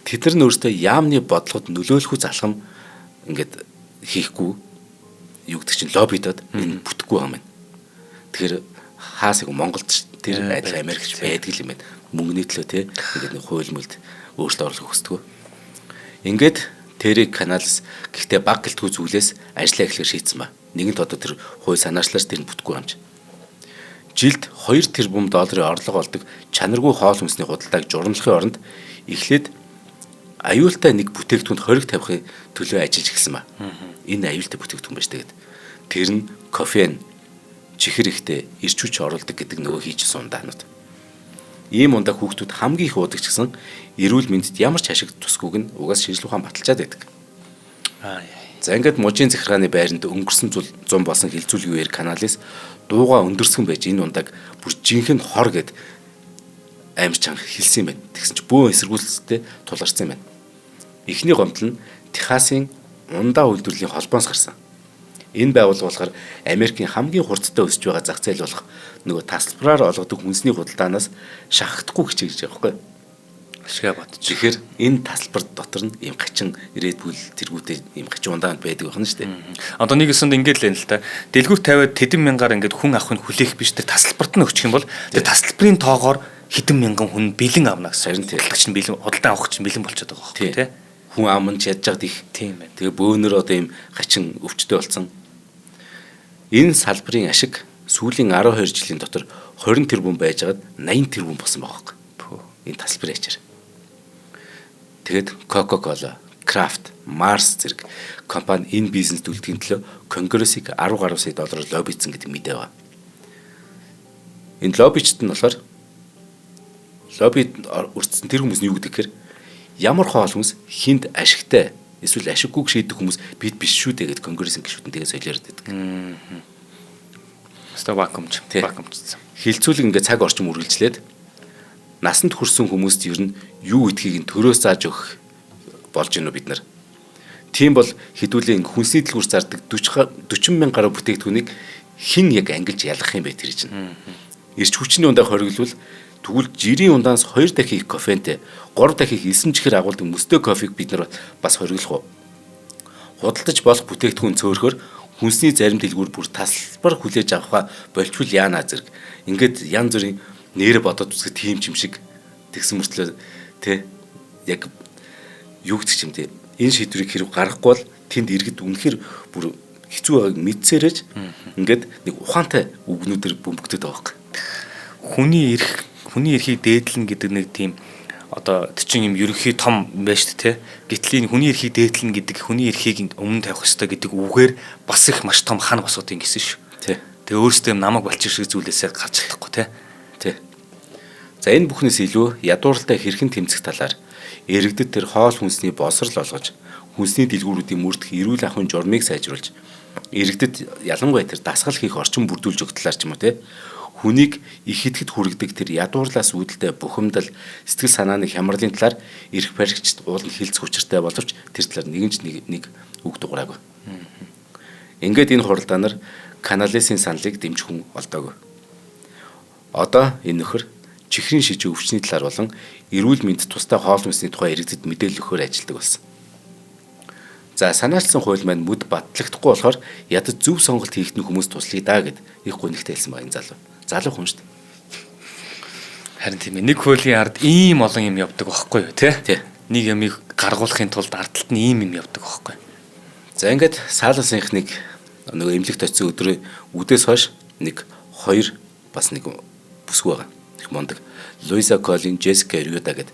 Тэд нар нь өөрсдөө яамны бодлогод нөлөөлөх залхам ингээд хийхгүй юу гэдэг чинь лоббидод энэ бүтэхгүй байгаа юм байна. Тэгэхээр хаасыг Монголд тэр адил Америкч байдаг юм байна. Мөнгөний төлөө те ингээд нэг хууль мөлд өөрчлөлт оруулах хүсдэг. Ингээд Терри Каналс гэхдээ баг гэлтгүй зүйлээс ажлаа эхлэхээр шийдсэн ба. Нэгэнт одоо тэр хууль санаачлаарч тэр нь бүтэхгүй юм чи. Жилд 2 тэрбум долларын орлого олдог чанаргүй хоол хүнсний худалдааг журамлахын оронд эхлээд аюултай нэг бүтээгдэхүүнд хориг тавихын төлөө ажиллаж эхэлсэн ба. Энэ аюултай бүтээгдэхүүн байж тэгээд тэр нь кофеин, чихэр ихтэй эрч хүч оруулдаг гэдэг нөгөө хийжсэн ундаанууд. Ийм ундаа хүүхдүүд хамгийн их уудаг ч гэсэн эрүүл мэндэд ямар ч ашиг тусгүйг нь угаас шинжлэх ухаан баталчаад байдаг. За ингээд мужийн захиргааны байранд өнгөрсөн 100 болсон хилцүүлгийн үеэр Каналес дууга өндөрсгөн байж энэ ундааг бүр жинхэнэ хор гэд амар чанга хэлсэн юм байна. Тэгсэн чи бөөн эсэргүүцэлтэй тулгарсан юм байна. Эхний гомдол нь Техасын ундаа үйлдвэрлэлийн холбоос гарсан. Энэ байгууллага болохоор Америкийн хамгийн хурдтай өсөж байгаа зах зээл болох нөгөө тасалбараар олгодог хүнсний худалдаанаас шахагдахгүй хичээж байгаа байхгүй. Ашгаа бодож. Тэгэхээр энэ тасалбар дотор нь ийм хачин Red Bull тэргүүтэй ийм хачин ундаанд байдаг байна шүү дээ. Одоо нэг өсөнд ингэж л байна л та. Дэлгүүр тавиад тэдэн мянгаар ингээд хүн авахыг хүлээх биш, тэр тасалбарт нь өчөх юм бол тэр тасалбарын тоогоор хэдэн мянган хүн бэлэн авна гэсэн. Харин тийм. Худалдагч нь бэлэн, худалдан авах чинь бэлэн болчиход байгаа байхгүй тий. Хүн ам нь ч ядж хад их. Тийм байна. Тэгээ бөөнөр одоо ийм хачин өвчтөй болсон. Энэ салбарын ашиг сүүлийн 12 жилийн дотор 20 тэрбум байжгаад 80 тэрбум болсон байгаа байхгүй. Энэ тасалбарын ачаар. Тэгээд Coca-Cola, Kraft, Mars зэрэг компани энэ бизнест үлдэхин төлөө Конгрессыг 10 гаруй сая доллараар лоббицсан гэдэг мэдээ байгаа. Энэ лоббичд нь болохоор лоббид өртсөн тэр хүмүүс нь юу гэдэг гэхээр ямар хоол хүнс хинд ашигтай эсвэл ашиггүйг шийдэх хүмүүс бид биш шүү дээ гэд Конгрессийн гишүүд нь тэгээ солиороод байдаг. Өстой вакуумч, вакуумчсан. Хилцүүлэг ингээд цаг орчим үргэлжлээд насанд хүрсэн хүмүүст ер нь юу идэхийг нь төрөөс зааж өгөх болж гинүү бид нар. Тийм бол хэдүүлээ ингээ хүнсний дэлгүүр зардаг 40 мянга гаруй бүтээгдэхүүнийг хэн яг ангилж ялгах юм бэ тэр чинь. Ирч хүчний ундаа хориглвол тэгвэл жирийн ундаанаас 2 дахин их кофентэй, 3 дахин их элсэн чихэр агуулдаг мөстэй кофег бид нар бас хориглох уу? Худалдаж болох бүтээгдэхүүн цөөрхөр хүнсний зарим дэлгүүр бүр тасалбар хүлээж авахаа болчвол яана зэрэг. Ингээд янз бүрийн нэрэ бодоод үзэх тийм ч юм шиг тэгсэн мөртлөө тэ яг юу гэдэг ч юм те энэ шийдвэрийг хэрэг гаргахгүй бол тэнд иргэд үнэхээр бүр хэцүү байгааг мэдсээрэж ингээд нэг ухаантай үгнүүдээр бөмбөгдөд байгаа байхгүй. Хүний эрхийг дээдлэн гэдэг нэг тийм одоо тэр чинь юм ерөнхий том юм байна шүү дээ те. Гэтэл энэ хүний эрхийг дээдлэн гэдэг хүний эрхийг өмнө тавих ёстой гэдэг үгээр бас их маш том хан босгоод ингэсэн шүү. Тий. Тэгээ өөрөөсөө юм намайг болчих шиг зүйлээсээ гарч чадахгүй те. Тий. За энэ бүхнээс илүү ядууралтай хэрхэн тэмцэх талаар иргэдэд тэр хоол хүнсний боловсрол олгож хүнсний дэлгүүрүүдийн мөрдөх эрүүл ахуйн журмыг сайжруулж иргэдэд ялангуяа тэр дасгал хийх орчин бүрдүүлж өгөх талаар ч юм уу те хүнийг их итгэд хүргэдэг тэр ядуурлаас үүдэлтэй бухимдал сэтгэл санааны хямралын талаар эрх баригчид уул нь хилцэх учиртай боловч тэр талаар нэгэн ч нэг үг дуурайгүй. Ингээд энэ хуралдаанаар Каналесийн саналыг дэмжих хүн олдоогүй. Одоо энэ нөхөр чихрийн шижиг өвчний талаар болон эрүүл мэнд тустай хоол хүнсний тухай иргэдэд мэдээлэл өгөхөөр ажилладаг болсон. За санаачилсан хууль маань мүд батлагдахгүй болохоор ядаж зөв сонголт хийх нь хүмүүс туслая даа гэд их гунигтай хэлсэн байгаа энэ залуу. Залуу хүн шүү дээ. Харин тийм ээ. Нэг хуулийн ард ийм олон юм явдаг байхгүй юу те? Тий. Нэг юмыг гаргуулахын тулд ард талд нь ийм юм явдаг байхгүй. За ингээд Саласынх нэг нөгөө эмнэлэгт очисон өдрөө үдээс хойш нэг хоёр бас нэг бүсгүй байгаа. Их мундаг. Луиза Колин, Джессика Рюда гэд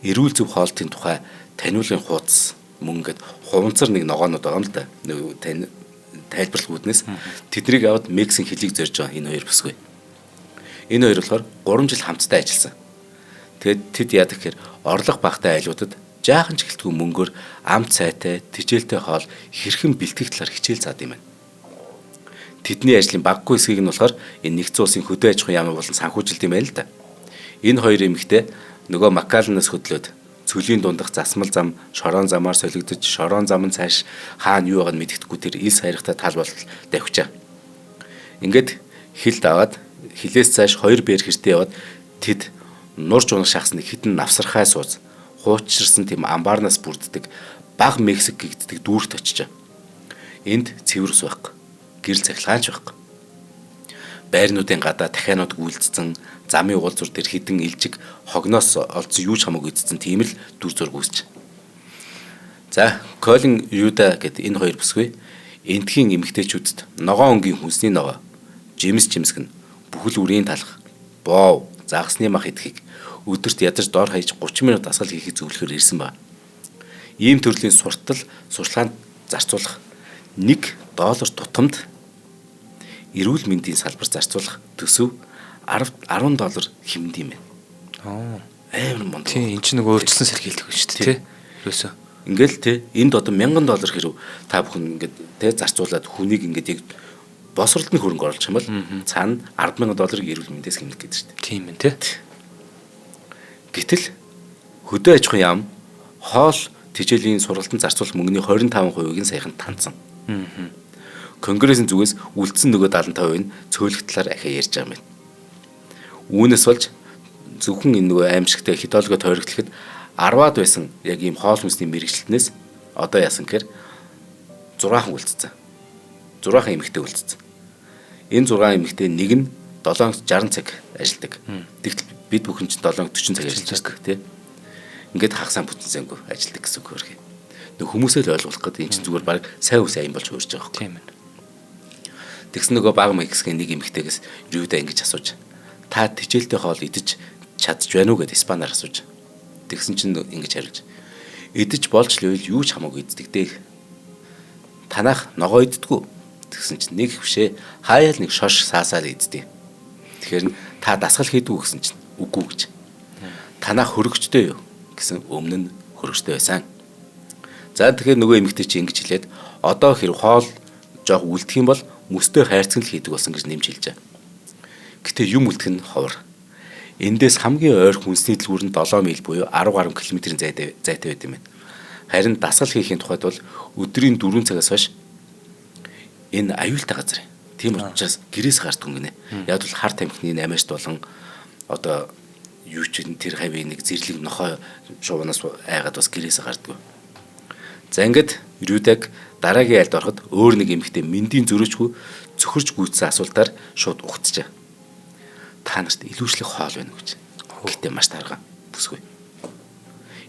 эрүүл зөв хоолтын тухай таниулын хуудас мөн ингээд хуванцар нэг ногоонууд байгаа юм л да. Нөгөө тайлбарлах үүднээс тэднийг аваад Мексийн хөлийг зорж байгаа энэ хоёр бүсгүй. Энэ хоёр болохоор 3 жил хамтдаа ажилласан. Тэгээд тэд яадаг гэхээр орлого багатай айлуудад жаахан ч гэлтгүй мөнгөөр амт сайтай, тэжээлтэй хоол хэрхэн бэлтгэх талаар хичээл заад юм байна. Тэдний ажлын багагүй хэсгийг нь болохоор энэ нэгдсэн улсын хөдөө аж ахуйн яамын болон санхүүжилт юм байна л да. Энэ хоёр эмэгтэй нөгөө Макалнаас хөдлөөд цөлийн дундах засмал зам, шорон замаар солигдож, шорон зам нь цааш хаана юу байгааг нь мэддэхгүй тэр ил саярхтай тал болтол давхичаа. Ингээд хилд аваад хилээс цааш 2 бэр хэртээ яваад тэд нурж унах шахсны хитэн навсархай сууц хуучирсан тийм амбарнаас бүрддэг баг Мексик гэгддэг дүүрт очижээ. Энд цэвэр ус байхгүй. Гэрэл цахилгаан ч байхгүй. Байрнуудын гадаа дахианууд гүйлдсэн, замын уулзуур дээр хідэн илжиг хогноос олдсон юу ч хамаагүй эзэлсэн тийм л дүр зураг үүсч. За, Колин Юда гэд энэ хоёр бүсгүй энтхийн эмэгтэйчүүдэд ногоон өнгийн хүнсний ногоо, жимс жимсгэн, бүхэл үрийн талах, боов, загасны мах идэхийг өдөрт ядаж дор хаяж 30 минут дасгал хийхийг зөвлөхөөр ирсэн ба. Ийм төрлийн суртал сурчлаганд зарцуулах 1 доллар тутамд эрүүл мэндийн салбар зарцуулах төсөв 10 доллар хэмнэд юм байна. Амар мундаг. Тийм, эн чинь нөгөө өөрчлөсөн сэргийлдэг шүү дээ, тий. Ерөөсөө. Ингээл тий, энд одоо 1000 доллар хэрв та бүхэн ингээд тий зарцуулаад хүнийг ингээд яг босролтны хөрөнгө оруулах юм бол цаана 10,000 долларыг эрүүл мэндээс хэмнэх гэдэг шүү дээ. Тийм ээ, тий. Гэтэл хөдөө аж ахуйн яам хоол тэжээлийн сургалтанд зарцуулах мөнгөний 25%-ийг нь саяхан танцсан. Конгрессийн зүгээс үлдсэн нөгөө 75% нь цөөлөх талаар ахиа ярьж байгаа юм байна. Үүнээс болж зөвхөн энэ нөгөө аимшигтай хидолгоо тойрогдлоход 10-аад байсан яг ийм хоол хүнсний мэрэгчлэнээс одоо яасан гэхээр 6хан үлдсэн. 6хан эмэгтэй үлдсэн. Энэ 6 эмэгтэй нэг нь 760 цаг ажилладаг. Тэгтэл бид бүхэн чинь 740 цаг ажилладаг тий. Ингээд хагасаа бүтэнсэнгүй ажилладаг гэсэн үг хөрхи. Нөх хүмүүсээ л ойлгох гэдэг энэ чинь зүгээр баг сайн үс аян болж хуурж байгаа байхгүй. Тийм ээ. Тэгсэн нөгөө баг Мексикийн нэг эмэгтэйгээс Рюда ингэж асууж. Та тижээлтэй хоол идэж чадж байна уу гэд испанаар асууж. Тэгсэн чинь ингэж хариулж. Идэж болж л байвал юу ч хамаагүй иддэг дээ. Танах ногоо иддэггүй. Тэгсэн чинь нэг хөшөө хаяал нэг шош саасаар иддэг. Тэгэхээр та дасгал хийдгүү гэсэн чинь үгүй гэж. Танах хөрөгчтэй юу гэсэн өмнө нь хөрөгчтэй байсан. За тэгэхээр нөгөө эмэгтэй чи ингэж хэлээд одоо хэрэг хоол жоох үлдэх юм бол мөстэй хайрцаг л хийдэг болсон гэж нэмж хэлжээ. Гэтэ юм үлдэх нь ховор. Эндээс хамгийн ойр хүнсний дэлгүүр нь 7 миль буюу 10 гаруй километрийн зайтай байт юм байна. Харин дасгал хийхийн тухайд бол өдрийн 4 цагаас хойш энэ аюултай газар юм. Тийм учраас гэрээс гардаг юм гинэ. Яг бол хар тамхины 8-т болон одоо юу ч тэр хавийн нэг зэрлэг нохой шувнаас айгаад бас гэрээс гардаг. За ингээд Рюдаг дараагийн айлд ороход өөр нэг эмэгтэй мэндийн зөрөөчгүй цөхөрж гүйцсэн асуултаар шууд угтжээ. Та нарт илүүшлэх хоол байна уу гэж. Гэтэ маш тарган бүсгүй.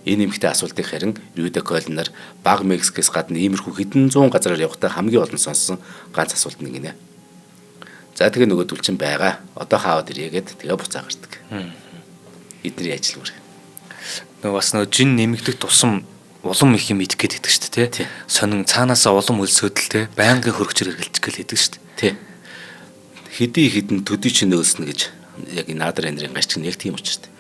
Энэ эмэгтэй асуултыг харин Рюда Колнер баг Мексикээс гадна иймэрхүү хэдэн зуун газараар явахдаа хамгийн олон сонссон ганц асуулт нэг гинэ. За тэгээ нөгөөдөл чинь байгаа. Одоо хаавад ирье гэд тэгээ буцаа гардаг. Эдний ажил бүр. Нөгөө бас нөгөө жин нэмэгдэх тусам улам их юм идэх гээд байдаг шүү дээ, тий. Сонин цаанаасаа улам өлсөөдөл тий. Байнгын хөргөчөр эргэлчих гээл байдаг шүү дээ. Тий. Хэдий хэдэн төдий чинь өлснө гэж яг энэ Надар Эндрийн гачиг нь яг тийм учиртай.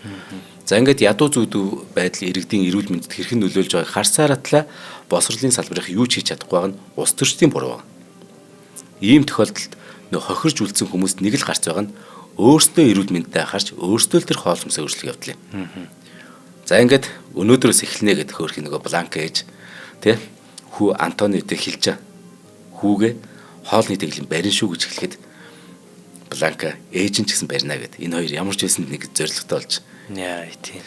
За ингээд ядуу зүүдүү байдал иргэдийн эрүүл мэндэд хэрхэн нөлөөлж байгааг харсаар атлаа босрлын салбарынх юу ч хийж чадахгүй байгаа нь улс төрчдийн буруу байна. Ийм тохиолдолд нөх хохирж үлдсэн хүмүүст нэг л гарц байгаа нь өөрсдөө эрүүл мэндэд анхаарч өөрсдөө л тэр хоол хүнсээ өөрчлөх явдал юм. За ингээд өнөөдрөөс эхэлнэ гэдэг хөөрхий нөгөө Бланка ээж тий хүү Антониотой хэлж хүүгээ хоолны тэглэн барин шүү гэж хэлэхэд Бланка ээж нь ч гэсэн барина гэд. Энэ хоёр ямар ч байсан нэг зоригтой болж. Яа тийм.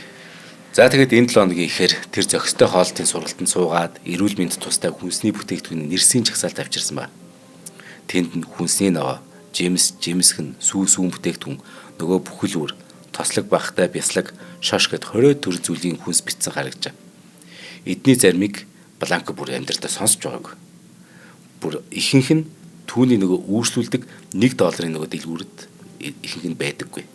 За тэгээд энэ 7 хоногийн ихээр тэр зохистой хоолтын сургалтанд суугаад эрүүл мэнд тустай хүнсний бүтээгдэхүүний нэрсийн жагсаалт авчирсан ба. Тэнд нь хүнсний ногоо, жимс, жимсгэн, сүү сүүн бүтээгдэхүүн, нөгөө бүхэл үр, тослог багтай бяцлаг, шош гэд 20 төр зүйлийн хүнс битсэн харагджээ. Эдний заримыг Бланка бүр амьдралдаа сонсч байгаагүй. Бүр ихэнх нь түүний нөгөө үйлчлүүлдэг 1 долларын нөгөө дэлгүүрд ихэнх нь байдаггүй.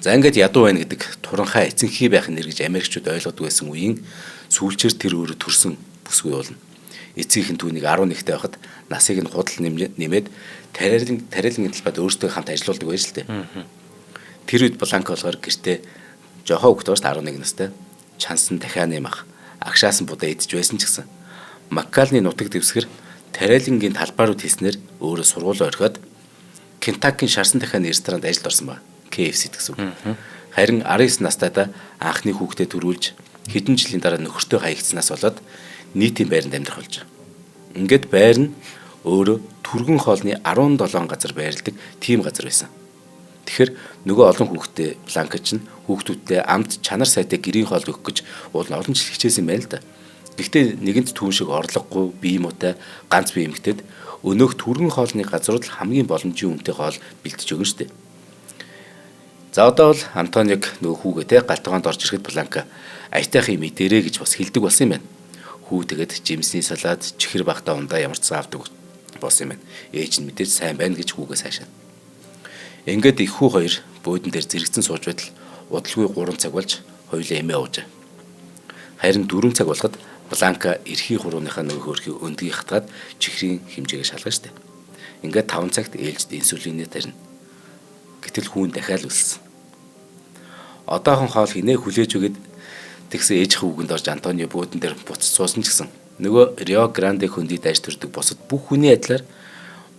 За ингээд ядуу байна гэдэг туранхай эцэнхий байх нэр гэж Америкчууд ойлгодог байсан үеийн сүүлчээр тэр өөрөө төрсөн бүсгүй болно. Эцгийнх нь түүнийг 11-тэй байхад насыг нь худал нэмээд тариалангийн талбайд өөрсдөө хамт ажиллаулдаг байж л дээ. Тэр үед Бланка болохоор гэртээ жохоо хүүхэд байгаа шүү дээ 11 настай. Чансан дахианы мах, агшаасан будаа идэж байсан ч гэсэн Маккалны нутаг дэвсгэр тариалангийн талбай руу тийснээр өөрөө сургуулаа орхиод Кентаккийн шарсан дахианы ресторанд ажилд орсон ба. KFC гэсэн үг. Харин 19 настайдаа анхны хүүхдээ төрүүлж хэдэн жилийн дараа нөхөртөө хаягдсанаас болоод нийтийн байранд амьдрах болж. Ингээд байр нь өөрөө түргэн хоолны 17 газар байрладаг тийм газар байсан. Тэгэхээр нөгөө олон хүүхдээ Бланка чинь хүүхдүүдтэй амт чанар сайтай гэрийн хоол өгөх гэж уул нь олон жил хичээсэн юм байна л да. Гэхдээ нэгэнт түүн шиг орлогогүй, бие муутай ганц бие эмэгтэйд өнөөх түргэн хоолны газрууд л хамгийн боломжийн үнэтэй хоол бэлтэж өгнө шүү дээ. За одоо бол Антониог нөгөө хүүгээ те галтгоонд орж ирэхэд Бланка аятайх юм идэрэ гэж бас хэлдэг болсон юм байна. Хүү тэгээд жимсний салаад чихэр багтаа ундаа ямар ч сан авдаг болсон юм байна. Ээж нь мэдээж сайн байна гэж хүүгээ сайшаана. Ингээд их хүү хоёр буудан дээр зэрэгцэн сууж байтал удалгүй 3 цаг болж хоёулаа эмээ уужээ. Харин 4 цаг болоход Бланка эрхий хурууныхаа нөгөө хөрхий өндгийг хатгаад чихрийн хэмжээгээ шалгана штэ. Ингээд 5 цагт ээлжид инсулинээ тарина. Гэтэл хүүн дахиад өлссөн. Одоохон хоол хинээ хүлээж өгöd тэгсэн ээжийн үгэнд орж Антонио буудан дээр буцаж суусан ч гэсэн нөгөө Рио Гранде хөндий дайж төрдөг бусад бүх хүний адилаар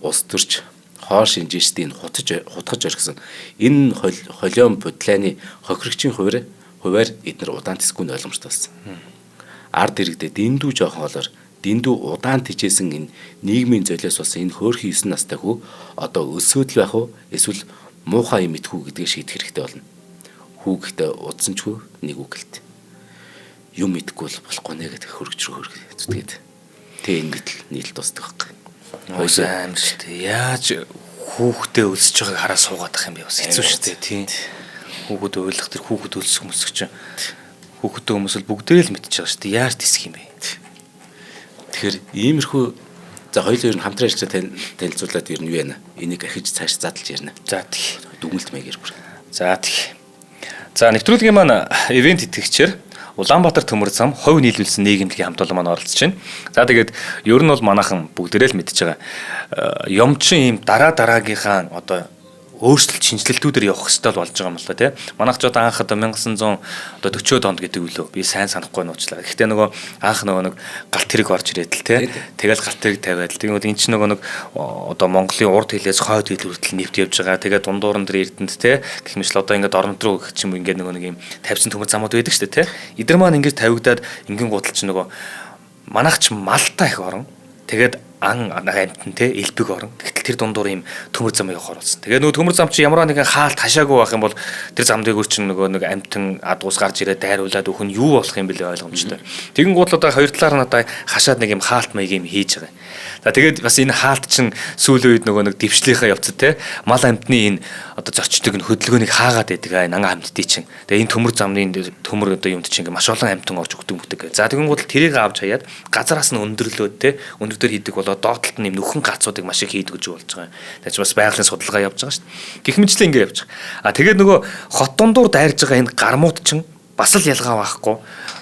улс төрч хоол шинжээчдийн хутгаж орхисон энэ холион будлааны хохирогчийн хуваар эднэр удаан тэсгүй нь ойлгомжтой болсон. Ард иргэдэд дэндүү жоохон хоолоор Дэндүү удаан тижээсэн энэ нийгмийн золиос болсон энэ хөөрхий 9 настай хүү одоо өлсөөд л байх уу эсвэл муухай юм мэдхүү гэдгийг шийдэх хэрэгтэй болно. Хүү гэхдээ удсан ч хүү нэг үг хэлт. Юм мэдэхгүй бол болохгүй нэ гэдэг хөргөж хөрг зүтгээд. Тэ энэ нийтлэл нийлэл дуустдаг байхгүй. Хоёул амар шүү дээ. Яаж хүүхдээ өлсөж байгааг хараа суугаад ах юм бэ бас хэцүү шүү дээ тий. Хүүхэд уйлах тэр хүүхэд өлсөх мөсөх чинь хүүхэдтэй хүмүүс л бүгдээ л мэдчихэж байгаа шүү дээ. Яаж тисэх юм бэ? Тэгэхээр иймэрхүү за хоёулаа ер нь хамтран ажиллаж танилцуулаад ер нь юу яана? Энийг ахиж цааш задлж ярина. За тэгье. Дүгнэлт маягаар бүр. За тэгье. За нэвтрүүлгийн маань ивент итгэгчээр Улаанбаатар төмөр зам хувь нийлүүлсэн нийгэмлэгийн хамт олон маань оролцож байна. За тэгээд ер нь бол манайхан бүгдээрээ л мэдж байгаа. Юм чин ийм дараа дараагийнхаа одоо өөрчлөлт шинжилэлтүүдээр явах хэрэгтэй болж байгаа юм л та тий. Манайх ч одоо анх одоо 1940-од онд гэдэг үлээ. Би сайн санахгүй нууцлаа. Гэхдээ нөгөө анх нөгөө нэг галт тэрэг орж ирээд л тий. Тэгэл галт тэрэг тавиад л. Тэгмүүд эн чинь нөгөө нэг одоо Монголын урд хилээс хойд хил хүртэл нэвт явж байгаа. Тэгээд дундуур нь тэр Эрдэнэт тий. Гэх мэт л одоо ингээд орнод руу гэх юм ингээд нөгөө нэг юм тавьсан төмөр замууд байдаг шүү дээ тий. Эдгээр маань ингээд тавигдаад ингэн гутал чинь нөгөө манайх ч малтай их орон. Тэгээд ан амьтан те элбэг орон. Тэгтэл тэр дундуур ийм төмөр зам явахаар болсон. Тэгээ нөгөө төмөр зам чи ямар нэгэн хаалт хашаагүй байх юм бол тэр зам дээгүүр чинь нөгөө нэг амьтан адгуус гарч ирээд дайруулад өгөх нь юу болох юм бэлээ ойлгомжтой. Тэгэн гол одоо хоёр талаар нь одоо хашаад нэг юм хаалт маяг юм хийж байгаа. За тэгээд бас энэ хаалт чинь сүүлийн үед нөгөө нэг дэвшлийнхаа явцад те мал амьтны энэ одоо зорчдог энэ хөдөлгөөнийг хаагаад байдаг аа нанган амьтдыг чинь. Тэгээ энэ төмөр замны төмөр одоо юмд чинь ингээ маш олон амьтан орж өгдөг мөдөг. За тэгэн гол тэрийг авч хаяад газараас нь өндөрлөөд те өндөр дээр хийдэг болоо доод талд нь юм нөхөн гацуудыг маш их хийдэг гэж болж байгаа юм. Тэгээ чи бас байгалийн судалгаа явж байгаа шүү дээ. Гэх мэтлээ ингээ явж байгаа. А тэгээд нөгөө хот дундуур дайрж байгаа энэ гармууд чинь бас л ялгаа байхгүй.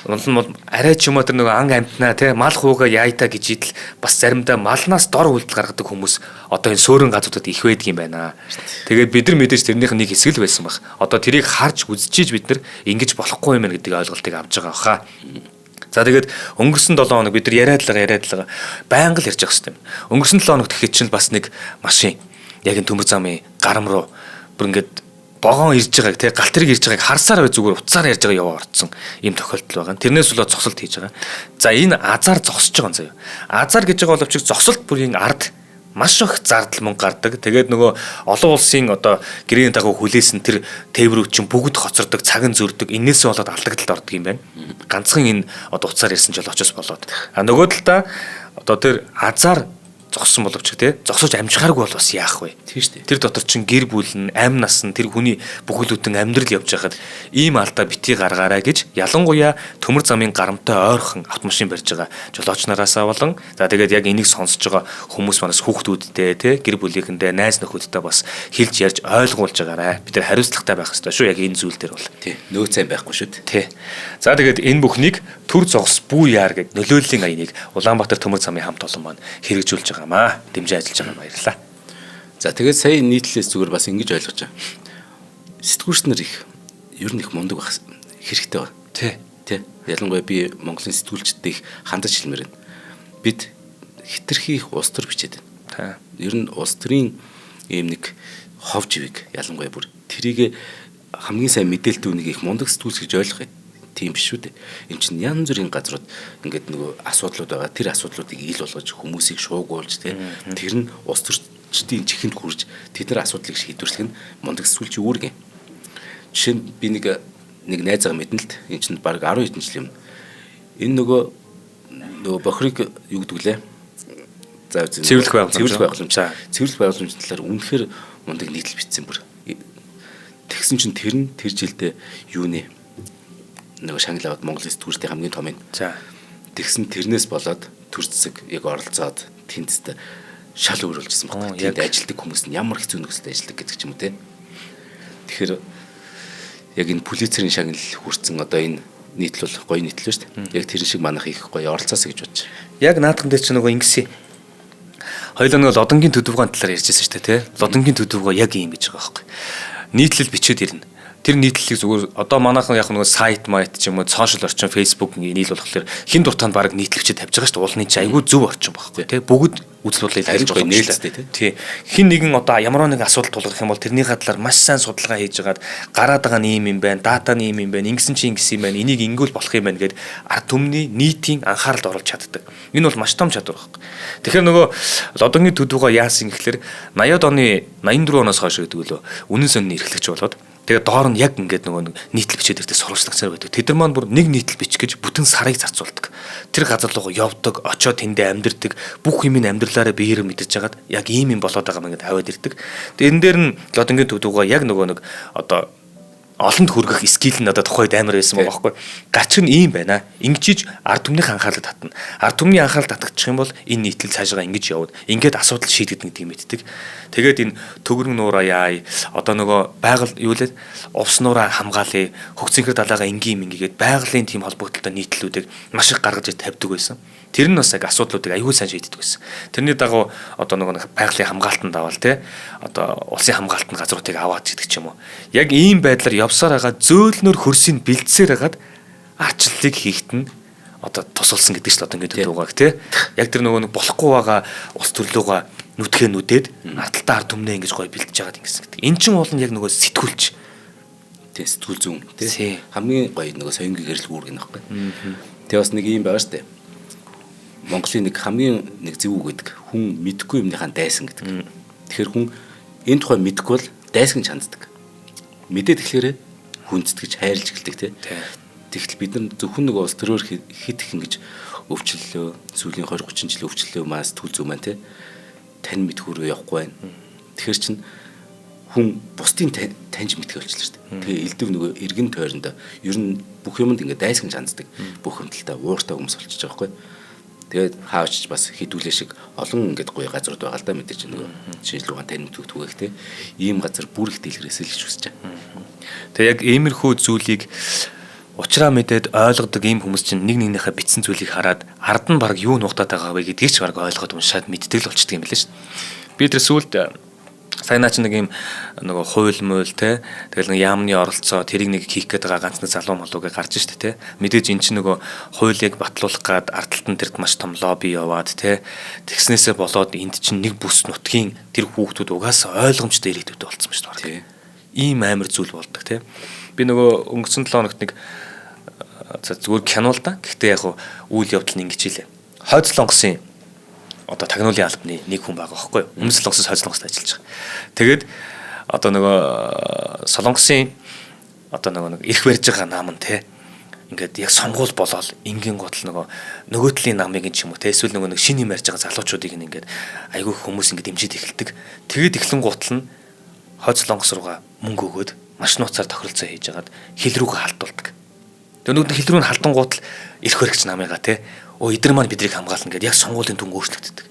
Уул нь бол арай ч юм уу тэр нөгөө ан амтнаа те мал хууга яайта гэж идэл бас заримдаа малнаас дор үйлдэл гаргадаг хүмүүс одоо энэ суурин газруудад их байдаг юм байна. Тэгээд бид нар мэдээж тэрнийх нэг хэсэг л байсан баг. Одоо тэрийг харж үзчихэж бид нар ингэж болохгүй юм байна гэдэг ойлголтыг авч байгаа баха. За тэгээд өнгөрсөн 7 хоног бид нар яриад л байгаа байнга л ярьж байгаа хэвээр юм. Өнгөрсөн 7 хоногт гэхэд чинь бас нэг машин яг энэ төмөр замын гарам руу бүр ингээд вагон ирж байгааг те галт тэрэг ирж байгааг харсаар бай зүгээр утсаар ярьж байгаа яваа орцсон ийм тохиолдол байгаа. Тэрнээс болоод зогсолт хийж байгаа. За энэ азар зогсож байгаа юм заяа. Азар гэж байгаа боловч зогсолт бүрийн ард маш их зардал мөнгө гардаг. Тэгээд нөгөө олон улсын одоо гэрээний дагуу хүлээсэн тэр тээврүүд чинь бүгд хоцордог, цаг нь зөрдөг. Эннээсээ болоод алдагдлалд ордог юм байна. Ганцхан энэ одоо утсаар ярьсан жолоочос болоод. А нөгөө талдаа одоо тэр азар зогссон боловч те зогсож амжихааргүй бол бас яах вэ? Тийм шүү дээ. Тэр дотор чинь гэр бүл нь, амь нас нь, тэр хүний бүхэл бүтэн амьдрал явж байхад ийм алдаа битгий гаргаарай гэж ялангуяа төмөр замын гарамтай ойрхон автомашин барьж байгаа жолооч нараасаа болон за тэгээд яг энийг сонсож байгаа хүмүүс манаас хүүхдүүдтэй те гэр бүлийнхэндээ найз нөхөдтэй бас хэлж ярьж ойлгуулж байгаарай. Бид нар хариуцлагатай байх хэрэгтэй шүү яг энэ зүйл дээр бол. Тий. Нөөц сайн байхгүй шүү дээ. Тий. За тэгээд энэ бүхнийг төр зогс бүү яар гэд нөлөөллийн аяныг Улаанбаатар төмөр замын хамт олон маань хэрэгжүүлж байгаамаа. Дэмжин ажиллаж байгаа баярлалаа. За тэгээд сая нийтлэлээс зүгээр бас ингэж ойлгож байгаа. Сэтгүүлч нар их ер нь их мундаг байх хэрэгтэй байна. Тий. Тэ. Ялангуяа би Монголын сэтгүүлчдэд их хандаж хэлмээр байна. Бид хитрхи их улс төр бичээд байна. Тий. Ер нь улс төрийн ийм нэг хов живийг ялангуяа бүр тэрийг хамгийн сайн мэдээлэлт үнийг их мундаг сэтгүүлч гэж ойлгох юм. Тийм биш шүү дээ. Энд чинь янз бүрийн газрууд ингээд нөгөө асуудлууд байгаа. Тэр асуудлуудыг ил болгож хүмүүсийг шуугуулж тэ тэр нь улс төрчдийн чихэнд хүрж тэд нар асуудлыг шийдвэрлэх нь мундаг сэтгүүлчийн үүрэг юм. Жишээ нь би нэг найзаа мэднэ л д. Энэ чинь баг 10 хэдэн жил юм. Энэ нөгөө бохирыг юу гэдэг лээ? За Цэвэрлэх байгууламж. Цэвэрлэх байгууламж. За. Цэвэрлэх байгууламжийн талаар үнэхээр мундаг нийтлэл бичсэн бүр. Тэгсэн чинь тэр нь тэр жилдээ юу нэ? Нөгөө шагнал аваад Монголын сэтгүүлчдийн хамгийн том юм. За. Тэгсэн тэрнээс болоод төр зэсэг яг оролцоод тэндтэй шал өөр болчихсон Оо, байхгүй. яг. Тэнд ажилтдаг хүмүүс нь ямар хэцүү нөхцөлд ажилладаг гэдэг ч юм уу те. Тэгэхээр яг энэ Пулитцерийн шагнал хүртсэн одоо энэ нийтлэл бол гоё нийтлэл шүү дээ. Яг тэр шиг манайх их гоё оролцоосоо гэж бодож. Яг наадхан дээр чинь нөгөө ингэсэн. Хоёулаа нөгөө лодонгийн төдөвгөн талаар ярьжсэн шүү дээ, тий? Лодонгийн төдөвгөө яг ийм гэж байгаа байхгүй. Нийтлэл бичээд ирнэ. Тэр нийтлэл нийтлэлийг зүгээр одоо манайхан яг нөгөө сайт майт ч юм уу сошиал орчин Facebook нийл болохоор хин дуртанд баг нийтлэгчид тавьж байгаа шүү дээ. Уулны чи айгүй зөв орчин байхгүй тий. Бүгд үзэл бодлыг илэрхийлж боломжтой тий. Хин нэгэн одоо ямар нэгэн асуудал тулгарх юм бол тэрнийхээ талаар маш сайн судалгаа хийж хагаад гараад байгаа нь ийм юм байна, дата нь ийм юм байна, ингэсэн чи ингэсэн юм байна, энийг ингэвэл болох юм байна гэд ард түмний нийтийн анхааралд оруулж чаддаг. Энэ бол маш том чадвар байхгүй. Тэгэхээр нөгөө Лодонгийн төдүүгөө яасан гэхлээр 80-ад оны 84 оноос хойш гэдэг үлээ үнэн сонины эрхлэгч болоод тэгээ доор нь яг ингээд нөгөө нийтлэл бичээд ирдэг сурвалжлагчаар байдаг. Тэд нар маань бүр нэг нийтлэл бичих гэж бүтэн сарыг зарцуулдаг. Тэр газар руу явдаг, очоод тэндээ амьдэрдэг, бүх юмыг амьдралаараа биеэр мэдэрч хагаад яг ийм юм болоод байгаа юм ингээд аваад ирдэг. Тэгээ энэ дээр нь Лодонгийн төдүүгөө яг нөгөө нэг одоо олонд хүргэх скил нь одоо тухайд амар байсан байгаа байхгүй. Гач нь ийм байна. Ингэж ард түмнийх анхаарлыг татна. Ард түмний анхаарал татчих юм бол энэ нийтлэл цаашаа ингэж явна. Ингээд асуудал шийдэгдэнэ гэдгийг мэддэг. Тэгээд энэ төгрөн нуураа яа. Одоо нөгөө байгаль юу лээ? Увс нуураа хамгаалъя. Хөгцөнхөр далайгаа энгийн юм ингээгээд байгалийн тийм холбогдлолтой нийтлэлүүдийг маш их гаргаж тавьдаг байсан. Тэр нь бас яг асуудлуудыг аюул сайн шийддэг байсан. Тэрний дагуу одоо нөгөө байгалийн хамгаалтанд авал те одоо улсын хамгаалтанд газруудыг аваад гэдэг ч юм уу. Яг ийм байдлаар явсаар байгаа зөөлнөр хөрсийг бэлдсээр хагаад арчлалыг хийхэд нь одоо тусалсан гэдэг чинь одоо ингээд дуугааг те. Яг тэр нөгөө нэг болохгүй байгаа улс төрлөөгөө нүтгэхэ нүдээд ардталтаа ард түмнээ ингэж гоё бэлдэж байгаад ингэсэн гэдэг. Эн чинь уул нь яг нөгөө сэтгүүлч тий сэтгүүл зүүн тий хамгийн гоё нөгөө соёнгийн гэрэл үүрэг нөхгүй. Тэгээ бас нэг юм байгаа штэ. Монголын нэг хамгийн нэг зөв үг гэдэг хүн мэдхгүй юмныхаа дайсан гэдэг. Тэгэхээр хүн энэ тухай мэдхгүй бол дайсан чанддаг. Мэдээд тэгэхээр хүндэтгэж хайрлж эхэлдэг тий. Тэгтэл бид нар зөвхөн нэг улс төрөөр хэд их ингэж өвчлөлөө сүүлийн 20 30 жил өвчлөлөө маа сэтгүүл зүүн маань тий. Тань мэдхүү рүү явахгүй байна. Тэгэхээр чин хүн бусдын таньж мэдхээ болчихлоо шүү дээ. Тэгээ элдв нөгөө эргэн тойрондоо ер нь бүх юмд ингээд дайсагч ханддаг. Бүх юмдалтай ууртай хүмүүс болчихж байгаа байхгүй. Тэгээд хаавч бас хідүүлээ шиг олон ингээд гоё газрууд байгаа л да мэдээж нөгөө шинжилгээ тань мэдхүү түгээх те. Ийм газар бүр их дэлгэрээсэй л гэж хүсэж байгаа. Тэгээ яг иймэрхүү зүйлийг учраа мэдээд ойлгодог ийм хүмүүс чинь нэг нэгнийхээ бичсэн зүйлийг хараад ард нь баг юу нухтаад байгаа вэ гэдгийг ч баг ойлгоод уншаад мэддэг л болчдөг юм билээ шүү дээ. Би тэр сүүлд сая наа чи нэг юм нөгөө хууль муул те тэгэл нэг яамны оролцоо тэрийг нэг хийх гээд байгаа ганц нэг залуу малуугээ гарч штэ те мэдээж эн чинь нөгөө хуулийг батлуулах гад ард талд нь тэрт маш том лобби яваад те тэгснээсээ болоод энд чинь нэг бүс нутгийн тэр хүүхдүүд угаасаа ойлгомжтой ирээдүйтэй болцсон ба шүү дээ. Ийм амар зүйл болдог те. Би нөгөө өнгөрсөн 7 хоногт нэг зүгээр кино л да. Гэхдээ яг үйл явдал нь ингэж хэлээ. Хойд Солонгосын одоо тагнуулын албаны нэг хүн байгаа байхгүй юу? Өмнө Солонгосоос Хойд Солонгост ажиллаж байгаа. Тэгээд одоо нөгөө Солонгосын одоо нөгөө нэг эрх барьж байгаа нам нь те ингээд яг сонгуул болоод энгийн гутал нөгөө талын намыг ч юм уу те эсвэл нөгөө нэг шинэ юм ярьж байгаа залуучуудыг ингээд айгүй хүмүүс ингээд дэмжиж эхэлдэг. Тэгээд эхлэн гутал нь Хойд Солонгос руугаа мөнгө өгөөд маш нууцаар тохиролцоо хийж хагаад хил рүүгээ халдуулдаг. Тэгээ нөгөө хил рүү нь халдангуут л эрх баригч намыгаа те өө эдгээр маань бидрийг хамгаална гэдээ яг сонгуулийн дүнг өөрчлөгддөг.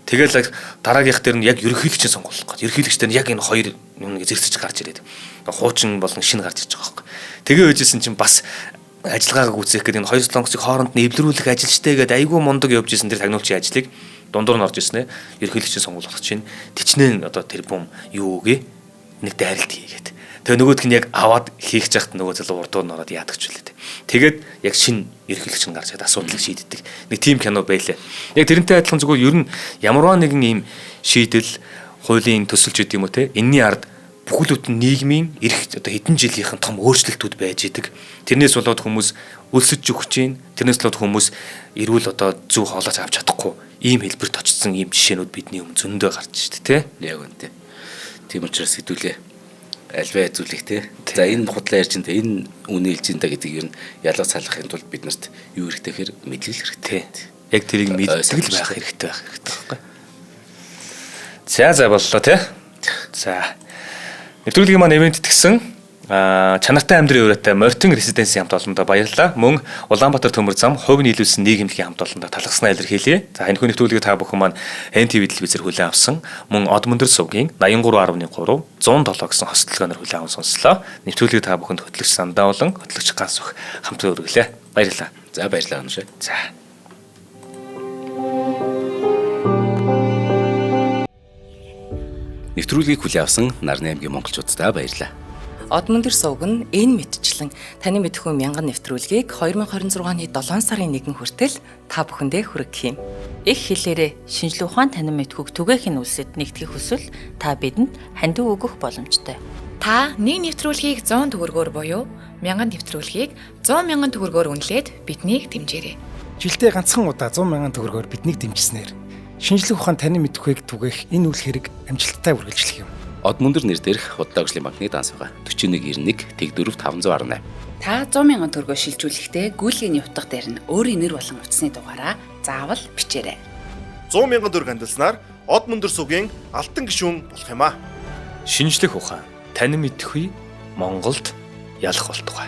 Тэгэл дараагийнх дээр нь яг ерөнхийлөгчийн сонгуул болох гээд ерөнхийлөгчдөр нь яг энэ хоёр юм нэг зэрэгцэж гарч ирээд хуучин болон шинэ гарч ирж байгаа байхгүй. Тэгээ байжсэн чинь бас ажиллагаагаа гүйцээх гэдэг энэ хоёр солонгосыг хооронд нь эвлэрүүлэх ажилчтай гэдэг айгүй мундаг явж исэн тэр тагнуулчийн ажлыг дундуур нь орж ирсэн ээ. Ерөнхийлөгчийн сонгуул болох чинь тичнээн одоо тэр бум юу үгүй нэг дайралт хийгээд. Тэгээ нөгөөх нь яг аваад хийх чахт нөгөө залуу урдуур нь ороод яадаг ч үлээ. Тэгээд яг шинэ ерөнхийлөгч нь гарч ирээд асуудлыг шийддэг. Нэг тийм кино байлээ. Яг тэрнтэй адилхан зүгээр ер нь ямарваа нэгэн ийм шийдэл хуулийн төсөлж идэм юм уу те. Энийний ард бүхэл бүтэн нийгмийн эрх одоо хэдэн жилийнхэн том өөрчлөлтүүд байж идэг. Тэрнээс болоод хүмүүс өлсөж өгч гин. Тэрнээс болоод хүмүүс эрүүл одоо зөв хоолойч авч чадахгүй ийм хэлбэрт очсон ийм жишээнүүд бидний өмнө зөндөө гарч штэ те. Яг үнэ. Тийм учраас хэдүүлээ альваа зүйлийг те. За энэ худлаа ярьж энэ энэ үнэ хэлж энэ гэдэг ер нь ялга салгахын тулд бид нарт юу хэрэгтэй гэхээр мэдлэг хэрэгтэй. Яг тэрийг мэддэг л байх хэрэгтэй байхгүй. За за боллоо те. За. Нэвтрүүлгийн маань ивент тэгсэн чанартай амьдрын өрөөтэй Мортон Резиденсийн хамт олондоо баярлалаа. Мөн Улаанбаатар төмөр зам хувь нийлүүлсэн нийгэмлэгийн хамт олондоо талархснаа илэрхийлье. За энэ нэвтрүүлгийг та бүхэн маань NTV телевизээр хүлээн авсан. Мөн Од мөндөр сувгийн 83.3 107 гэсэн хослогооноор хүлээн аван сонслоо. Нэвтрүүлгийг та бүхэнд хөтлөгч Сандаа болон хөтлөгч Ганс бүх хамтран өргөлээ. Баярлалаа. За баярлалаа өншөө. За. Нэвтрүүлгийг хүлээн авсан Нарны аймгийн монголчуудаа баярлалаа. Одмөндөр сувг нь энэ мэтчлэн таны мэдхүү мянган нэвтрүүлгийг 2026 оны 7 сарын 1 хүртэл та бүхэндээ хүргэх юм. Их хэлээрээ шинжлэх ухаан танин мэдхүйг түгээхийн үлсэд нэгтгэх хүсвэл та бидэнд хандив өгөх боломжтой. Та нэг нэвтрүүлгийг 100 төгрөгөөр буюу 1000 нэвтрүүлгийг 100 мянган төгрөгөөр үнэлээд биднийг дэмжээрэй. Жилдээ ганцхан удаа 100 мянган төгрөгөөр биднийг дэмжсэнээр шинжлэх ухаан танин мэдэхүйг түгээх энэ үйл хэрэг амжилттай үргэлжлэх юм. Одмөндөр нэр дээрх худлаа хөгжлийн банкны данс байгаа. 4191 тэг 4 518. Та 100 мянган төгрөгөөр шилжүүлэхдээ гүйлгээний утга дээр нь өөрийн нэр болон утасны дугаараа заавал бичээрэй. 100 мянган төгрөг хандилснаар од мөндөр сүгийн алтан гишүүн болох юм аа. Шинжлэх ухаан танин мэдхгүй Монголд ялах болтугай.